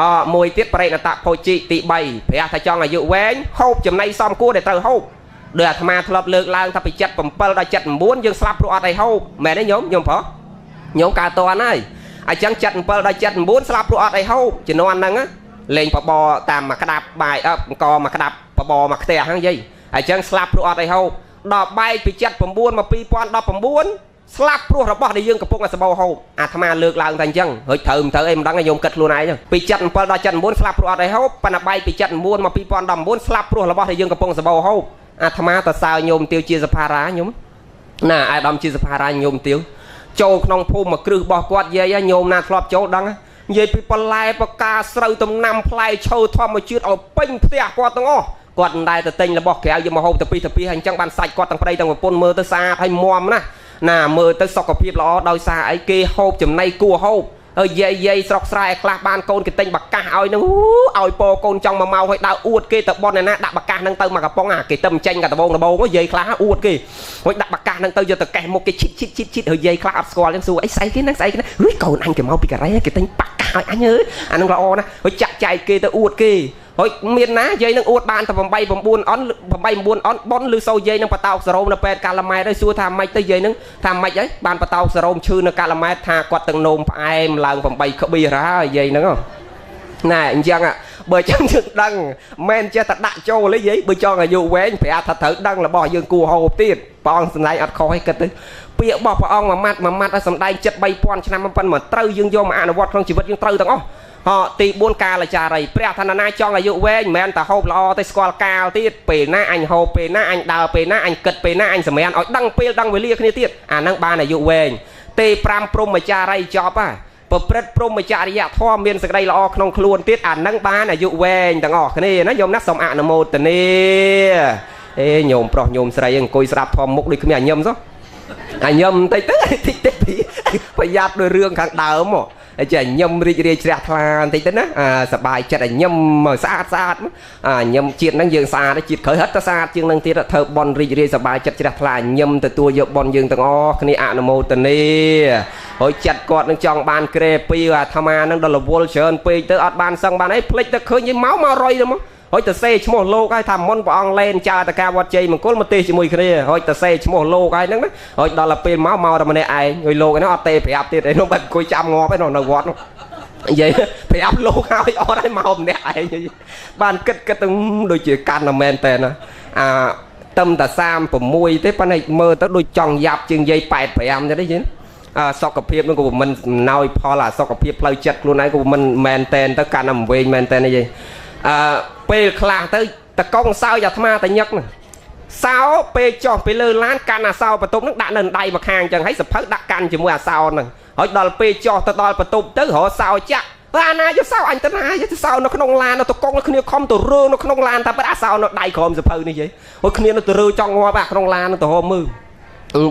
អមួយទៀតបរិណតភោជិទី3ព្រះថាចង់អាយុវែងហូបចំណីសមគួរដែលត្រូវហូបដោយអាត្មាធ្លាប់លើកឡើងថាពី77ដល់79យើងស្លាប់ព្រោះអត់អីហូបមែនទេញោមញោមប្រុសញោមកើតតន់ហើយអញ្ចឹង77ដល់79ស្លាប់ព្រោះអត់អីហូបជំនាន់ហ្នឹងលេងបបតាមមួយក្តាប់បាយអង្គមួយក្តាប់បបមួយខ្ទះហ្នឹងយាយអញ្ចឹងស្លាប់ព្រោះអត់អីហូបដល់បែកពី79មក2019 ស្លាប់ព្រោះរបស់ដែលយើងកំពុងតែសម្បូរហូបអាត្មាលើកឡើងតែអញ្ចឹងហើយត្រូវមិនត្រូវអីមិនដឹងញោមគិតខ្លួនឯងពី77ដល់79ស្លាប់ព្រោះអត់អីហូបប៉ុន្តែបែកពី79មក2019ស្លាប់ព្រោះរបស់ដែលយើងកំពុងសម្បូរហូបអាត្មាតសើញោមទាវជាសភារាញោមណាអាយដាមជាសភារាញោមទាវចូលក្នុងភូមិមកគ្រឹះរបស់គាត់យាយញោមណាធ្លាប់ចូលដឹងនិយាយពីបន្លែបកាស្រូវដំណាំផ្លែឈើធម្មជាតិឲ្យពេញផ្ទះគាត់ទាំងអស់គាត់មិនដែលទៅទិញរបស់ក្រៅយកមកហូបទៅពីទៅពីហើយអញ្ចឹងបានសាច់គាត់ទាំងប្តីទាំងប្រពន្ធមើលទៅស្អាតហើយមាំណាស់ណាមើលទៅសុខភាពល្អដោយសារអីគេហូបចំណីគួរហូបហើយយាយយាយស្រុកស្រែខ្លះបានកូនគេទិញបកាសឲ្យនឹងឲ្យពោកូនចង់មកមកឲ្យដើរអួតគេទៅបនឯណាដាក់បកាសនឹងទៅមកកំប៉ុងអាគេទៅចេញកាដបងដបងយាយខ្លះអួតគេហើយដាក់បកាសនឹងទៅយកទៅកេះមុខគេឈិតឈិតឈិតឈិតហើយយាយខ្លះអត់ស្គាល់ចឹងសួរអីស្អីគេហ្នឹងស្អីគេហ្នឹងហុយកូនអញគេមកពីកូរ៉េគេទិញបកាសឲ្យអញអើយអានឹងល្អណាស់ហើយចាក់ចែកគេទៅអួតគេហើយមានណាយាយនឹងអួតបានតែ8 9អន់8 9អន់ប៉ុនឬសូយាយនឹងបតោកសរោមនៅពេទ្យកាឡាម៉ែតហើយសួរថាម៉េចទៅយាយនឹងថាម៉េចហើយបានបតោកសរោមឈឺនៅកាឡាម៉ែតថាគាត់ទាំងនោមផ្អែមឡើង8ក្បៀសហើយយាយហ្នឹងណែអញ្ចឹងបើចឹងយើងដឹងមិនចេះតែដាក់ចូលទេយាយបើចង់អាយុវែងប្រាប់ថាត្រូវដឹងរបស់យើងគួរហូបទៀតព្រះអង្គសម្ដែងអត់ខុសទេគិតទៅពាក្យរបស់ព្រះអង្គមួយម៉ាត់មួយម៉ាត់ឲ្យសម្ដែងចិត្ត3000ឆ្នាំប៉ុន្តែត្រូវយើងយកមកអនុវត្តក្នុងជីវិតយើងត្រូវទាំងអស់ហោទី4កាលចារីព្រះឋានណាចង់អាយុវែងមិនមែនតែហូបល្អទេស្គាល់កាលទៀតពេលណាអញហូបពេលណាអញដើរពេលណាអញគិតពេលណាអញសម្រានឲ្យដឹងពេលដឹងវេលាគ្នាទៀតអាហ្នឹងបានអាយុវែងទេ5ព្រហ្មចារីចប់ហ่ะប្រព្រឹត្តព្រហ្មចរិយធម៌មានសេចក្តីល្អក្នុងខ្លួនទៀតអាហ្នឹងបានអាយុវែងទាំងអស់គ្នាណាញោមណាសូមអនុមោទនាអេញោមប្រុសញោមស្រីអង្គុយស្ដាប់ធម៌មុខដូចគ្មានអាញឹមសោះអាញឹមបន្តិចទៅតិចតិចប្រយ័ត្នដោយរឿងខាងដើមហើយចេះញឹមរីករាយជ្រះថ្លាបន្តិចទៅណាអាសបាយចិត្តឲ្យញឹមស្អាតស្អាតអាញឹមជាតិហ្នឹងយើងស្អាតជាតិក្រោយហិតទៅស្អាតជាងនឹងទៀតធ្វើបន់រីករាយសបាយចិត្តជ្រះថ្លាញឹមទទួលយកបន់យើងទាំងអស់គ្នាអនុមោទនាហើយចិត្តគាត់នឹងចង់បានក្រេពីអាត្មានឹងដល់រវល់ច្រើនពេកទៅអត់បានសឹងបានអីភ្លេចទៅឃើញយើងមកមករយទៅមកហើយទៅសេឈ្មោះលោកហើយថាមុនព្រះអង្គលែនចើតកាវត្តជ័យមង្គលមកទេសជាមួយគ្នាហើយទៅសេឈ្មោះលោកហើយហ្នឹងណាហើយដល់ទៅពេលមកមកតែម្នាក់ឯងហើយលោកហ្នឹងអត់ទេប្រាប់ទៀតឯនោះបែបអង្គុយចាំងាប់ឯនោះនៅវត្តនោះនិយាយប្រាប់លោកហើយអត់ហើយមកម្នាក់ឯងបានគិតគិតទៅដូចជាកាន់តែមែនតើណាអាទឹមតែ36ទេប៉ុន្តែមើលទៅដូចចង់យ៉ាប់ជាងយាយ85ទេទេអាសុខភាពនោះក៏មិនណយផលអាសុខភាពផ្លូវចិត្តខ្លួនឯងក៏មិនមែនតែនទៅកាន់តែវិញមែនតែនទេយាយអឺពេលខ្លះទៅតកងសោយអាត្មាតញឹកហ្នឹងសោពេលចុះពីលើឡានកាន់អាសោបន្ទប់ហ្នឹងដាក់នៅដៃមួយខាងអញ្ចឹងហើយសភៅដាក់កាន់ជាមួយអាសោហ្នឹងហើយដល់ពេលចុះទៅដល់បន្ទប់ទៅរកសោចាក់អាណាយកសោអញទៅណាយកសោនៅក្នុងឡានទៅកងគ្នាខំទៅរើនៅក្នុងឡានតែបាត់អាសោនៅដៃក្រោមសភៅនេះយាយហើយគ្នានៅទៅរើចង់ងាប់អាក្នុងឡានទៅរកមើល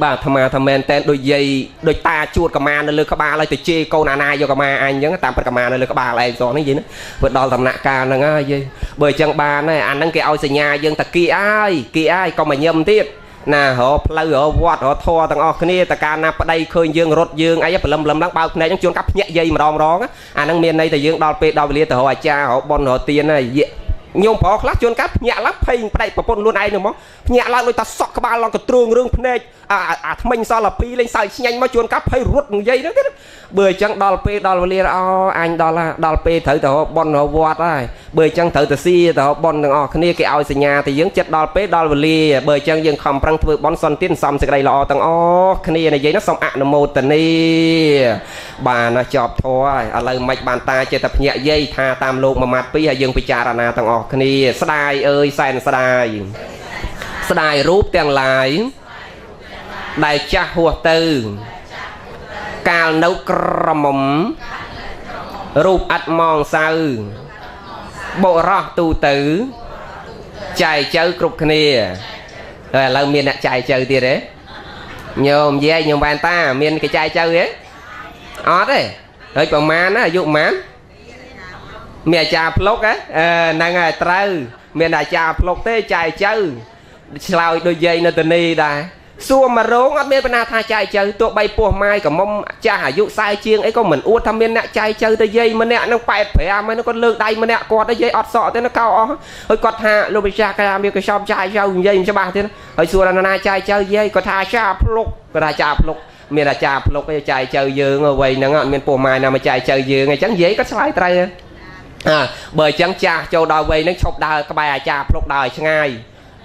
បាទអាត្មាថាមែនតែនដូចយាយដូចតាជួតកម្មានៅលើក្បាលហើយទៅជេរកូនអាណាយកកម្មាអញអញ្ចឹងតាមពិតកម្មានៅលើក្បាលឯងសោះនេះយាយណាបើដល់ដំណាក់កាលហ្នឹងហើយយាយបើអញ្ចឹងបានហើយអាហ្នឹងគេឲ្យសញ្ញាយើងតាគីអើយគីអើយកុំឲ្យញឹមទៀតណារកផ្លូវរកវត្តរកធម៌ទាំងអស់គ្នាតកាលណាប្តីឃើញយើងរត់យើងអីព្រលឹមព្រលឹមឡើងបើកភ្នែកហ្នឹងជួនកាប់ភ្ញាក់យាយម្ដងម្ដងអាហ្នឹងមានន័យថាយើងដល់ពេលដល់វេលាទៅរកអាចារ្យរកបុណ្យរកទានហើយញោមប្រុសខ្លះជួនកាលភ្ញាក់ឡើងភ័យប្តីប្រពន្ធខ្លួនឯងហ្នឹងមកភ្ញាក់ឡើងដូចថាសក់ក្បាលឡើងកទ្រូងរឿងភ្នែកអាថ្មិញសល់តែពីរលេងសើចឆ្ញាញ់មកជួនកាលភ័យរត់និយាយហ្នឹងទៀតបើអញ្ចឹងដល់ពេលដល់វេលាអូអញដល់ពេលត្រូវទៅរកបុណ្យរកវត្តហើយបើអញ្ចឹងត្រូវទៅស៊ីទៅរកបុណ្យទាំងអស់គ្នាគេឲ្យសញ្ញាទៅយើងចិត្តដល់ពេលដល់វេលាបើអញ្ចឹងយើងខំប្រឹងធ្វើបុណ្យសន្ទានសំសេចក្តីល្អទាំងអស់គ្នានិយាយនោះសូមអនុមោទនាបានណាចប់ធម៌ហើយឥឡូវមិនបានតាចេះតែភ្ញាក់យាយថាតាមលោកមួយម៉ាត់ពីរហើយយើងពិចារណាទាំងអស់គ្នាស្ដាយអើយសែនស្ដាយស្ដាយរូបទាំងឡាយដែលចាស់ហួសទៅកាលនៅក្រមុំរូបអត់មងសៅបុរសទូទៅចែកចៅគ្រប់គ្នាហើយឥឡូវមានអ្នកចែកចៅទៀតទេញោមយាយញោមវ៉ែនតាមានគេចែកចៅទេអត់ទេហើយប្រមាណណាអាយុប្រមាណមានអាចារ្យផ្លុកហ៎ហ្នឹងហើយត្រូវមានអាចារ្យផ្លុកទេចែកចៅឆ្លើយដូចយាយនៅទីនេះដែរសួរមករោងអត់មានបណ្ណាថាចែកចៅទោះបីពោះម៉ាយកមុំចាស់អាយុ40ជាងអីក៏មិនអួតថាមានអ្នកចែកចៅទៅយាយម្នាក់នឹង85ហើយគាត់លើកដៃម្នាក់គាត់ទៅយាយអត់សក់ទេណាកោអស់ហើយគាត់ថាលោកម្ចាស់កាមានកសោបចែកចៅនិយាយមិនច្បាស់ទេហើយសួរណាណាចែកចៅយាយគាត់ថាអាចារ្យផ្លុកគាត់ថាអាចារ្យផ្លុកមានអាចារ្យផ្លុកឯងចែកចៅយើងអ្វីហ្នឹងអត់មានពោះម៉ាយណាមកចែកចៅយើងអញ្ចឹងយាយគាត់ឆ្លើយត្រូវបើអញ្ចឹងចាស់ចូលដល់វ័យហ្នឹងឈប់ដើរក្បែរអាចារ្យផ្លុកដើរឲ្យឆ្ងាយ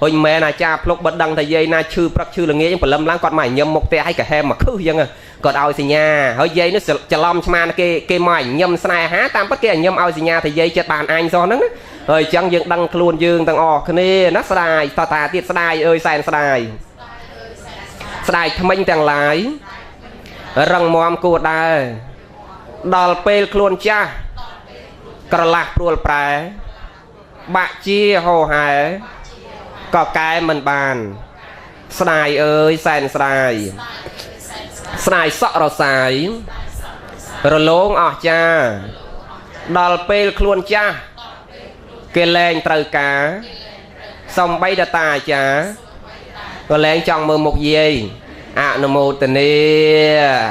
ហុញមែនអាចារ្យភ្លុកបើដឹងថាយាយណាឈឺព្រឹកឈឺល្ងាចព្រលឹមឡើងគាត់មកញឹមមុខផ្ទះឲ្យកហែមមកខឹសអញ្ចឹងគាត់ឲ្យសញ្ញាហើយយាយនេះច្រឡំស្មានគេគេមកញឹមស្នេហាតាមពិតគេញឹមឲ្យសញ្ញាថាយាយចិត្តបានអញសោះហ្នឹងណាហើយអញ្ចឹងយើងដឹងខ្លួនយើងទាំងអស់គ្នាណាស្ដាយតតាទៀតស្ដាយអើយសែនស្ដាយស្ដាយថ្មិញទាំងឡាយរឹងមាំគួរដែរដល់ពេលខ្លួនចាស់ក្រឡាស់ព្រួលប្រែបាក់ជាហោហែក៏កែមិនបានស្ដាយអើយសែនស្ដាយស្ដាយសក់រសាយរលោងអស់ចាដល់ពេលខ្លួនចាស់គេលែងត្រូវការសំបីតតាអាចារ្យក៏លែងចង់មើលមុខយាយអនុមោទនា។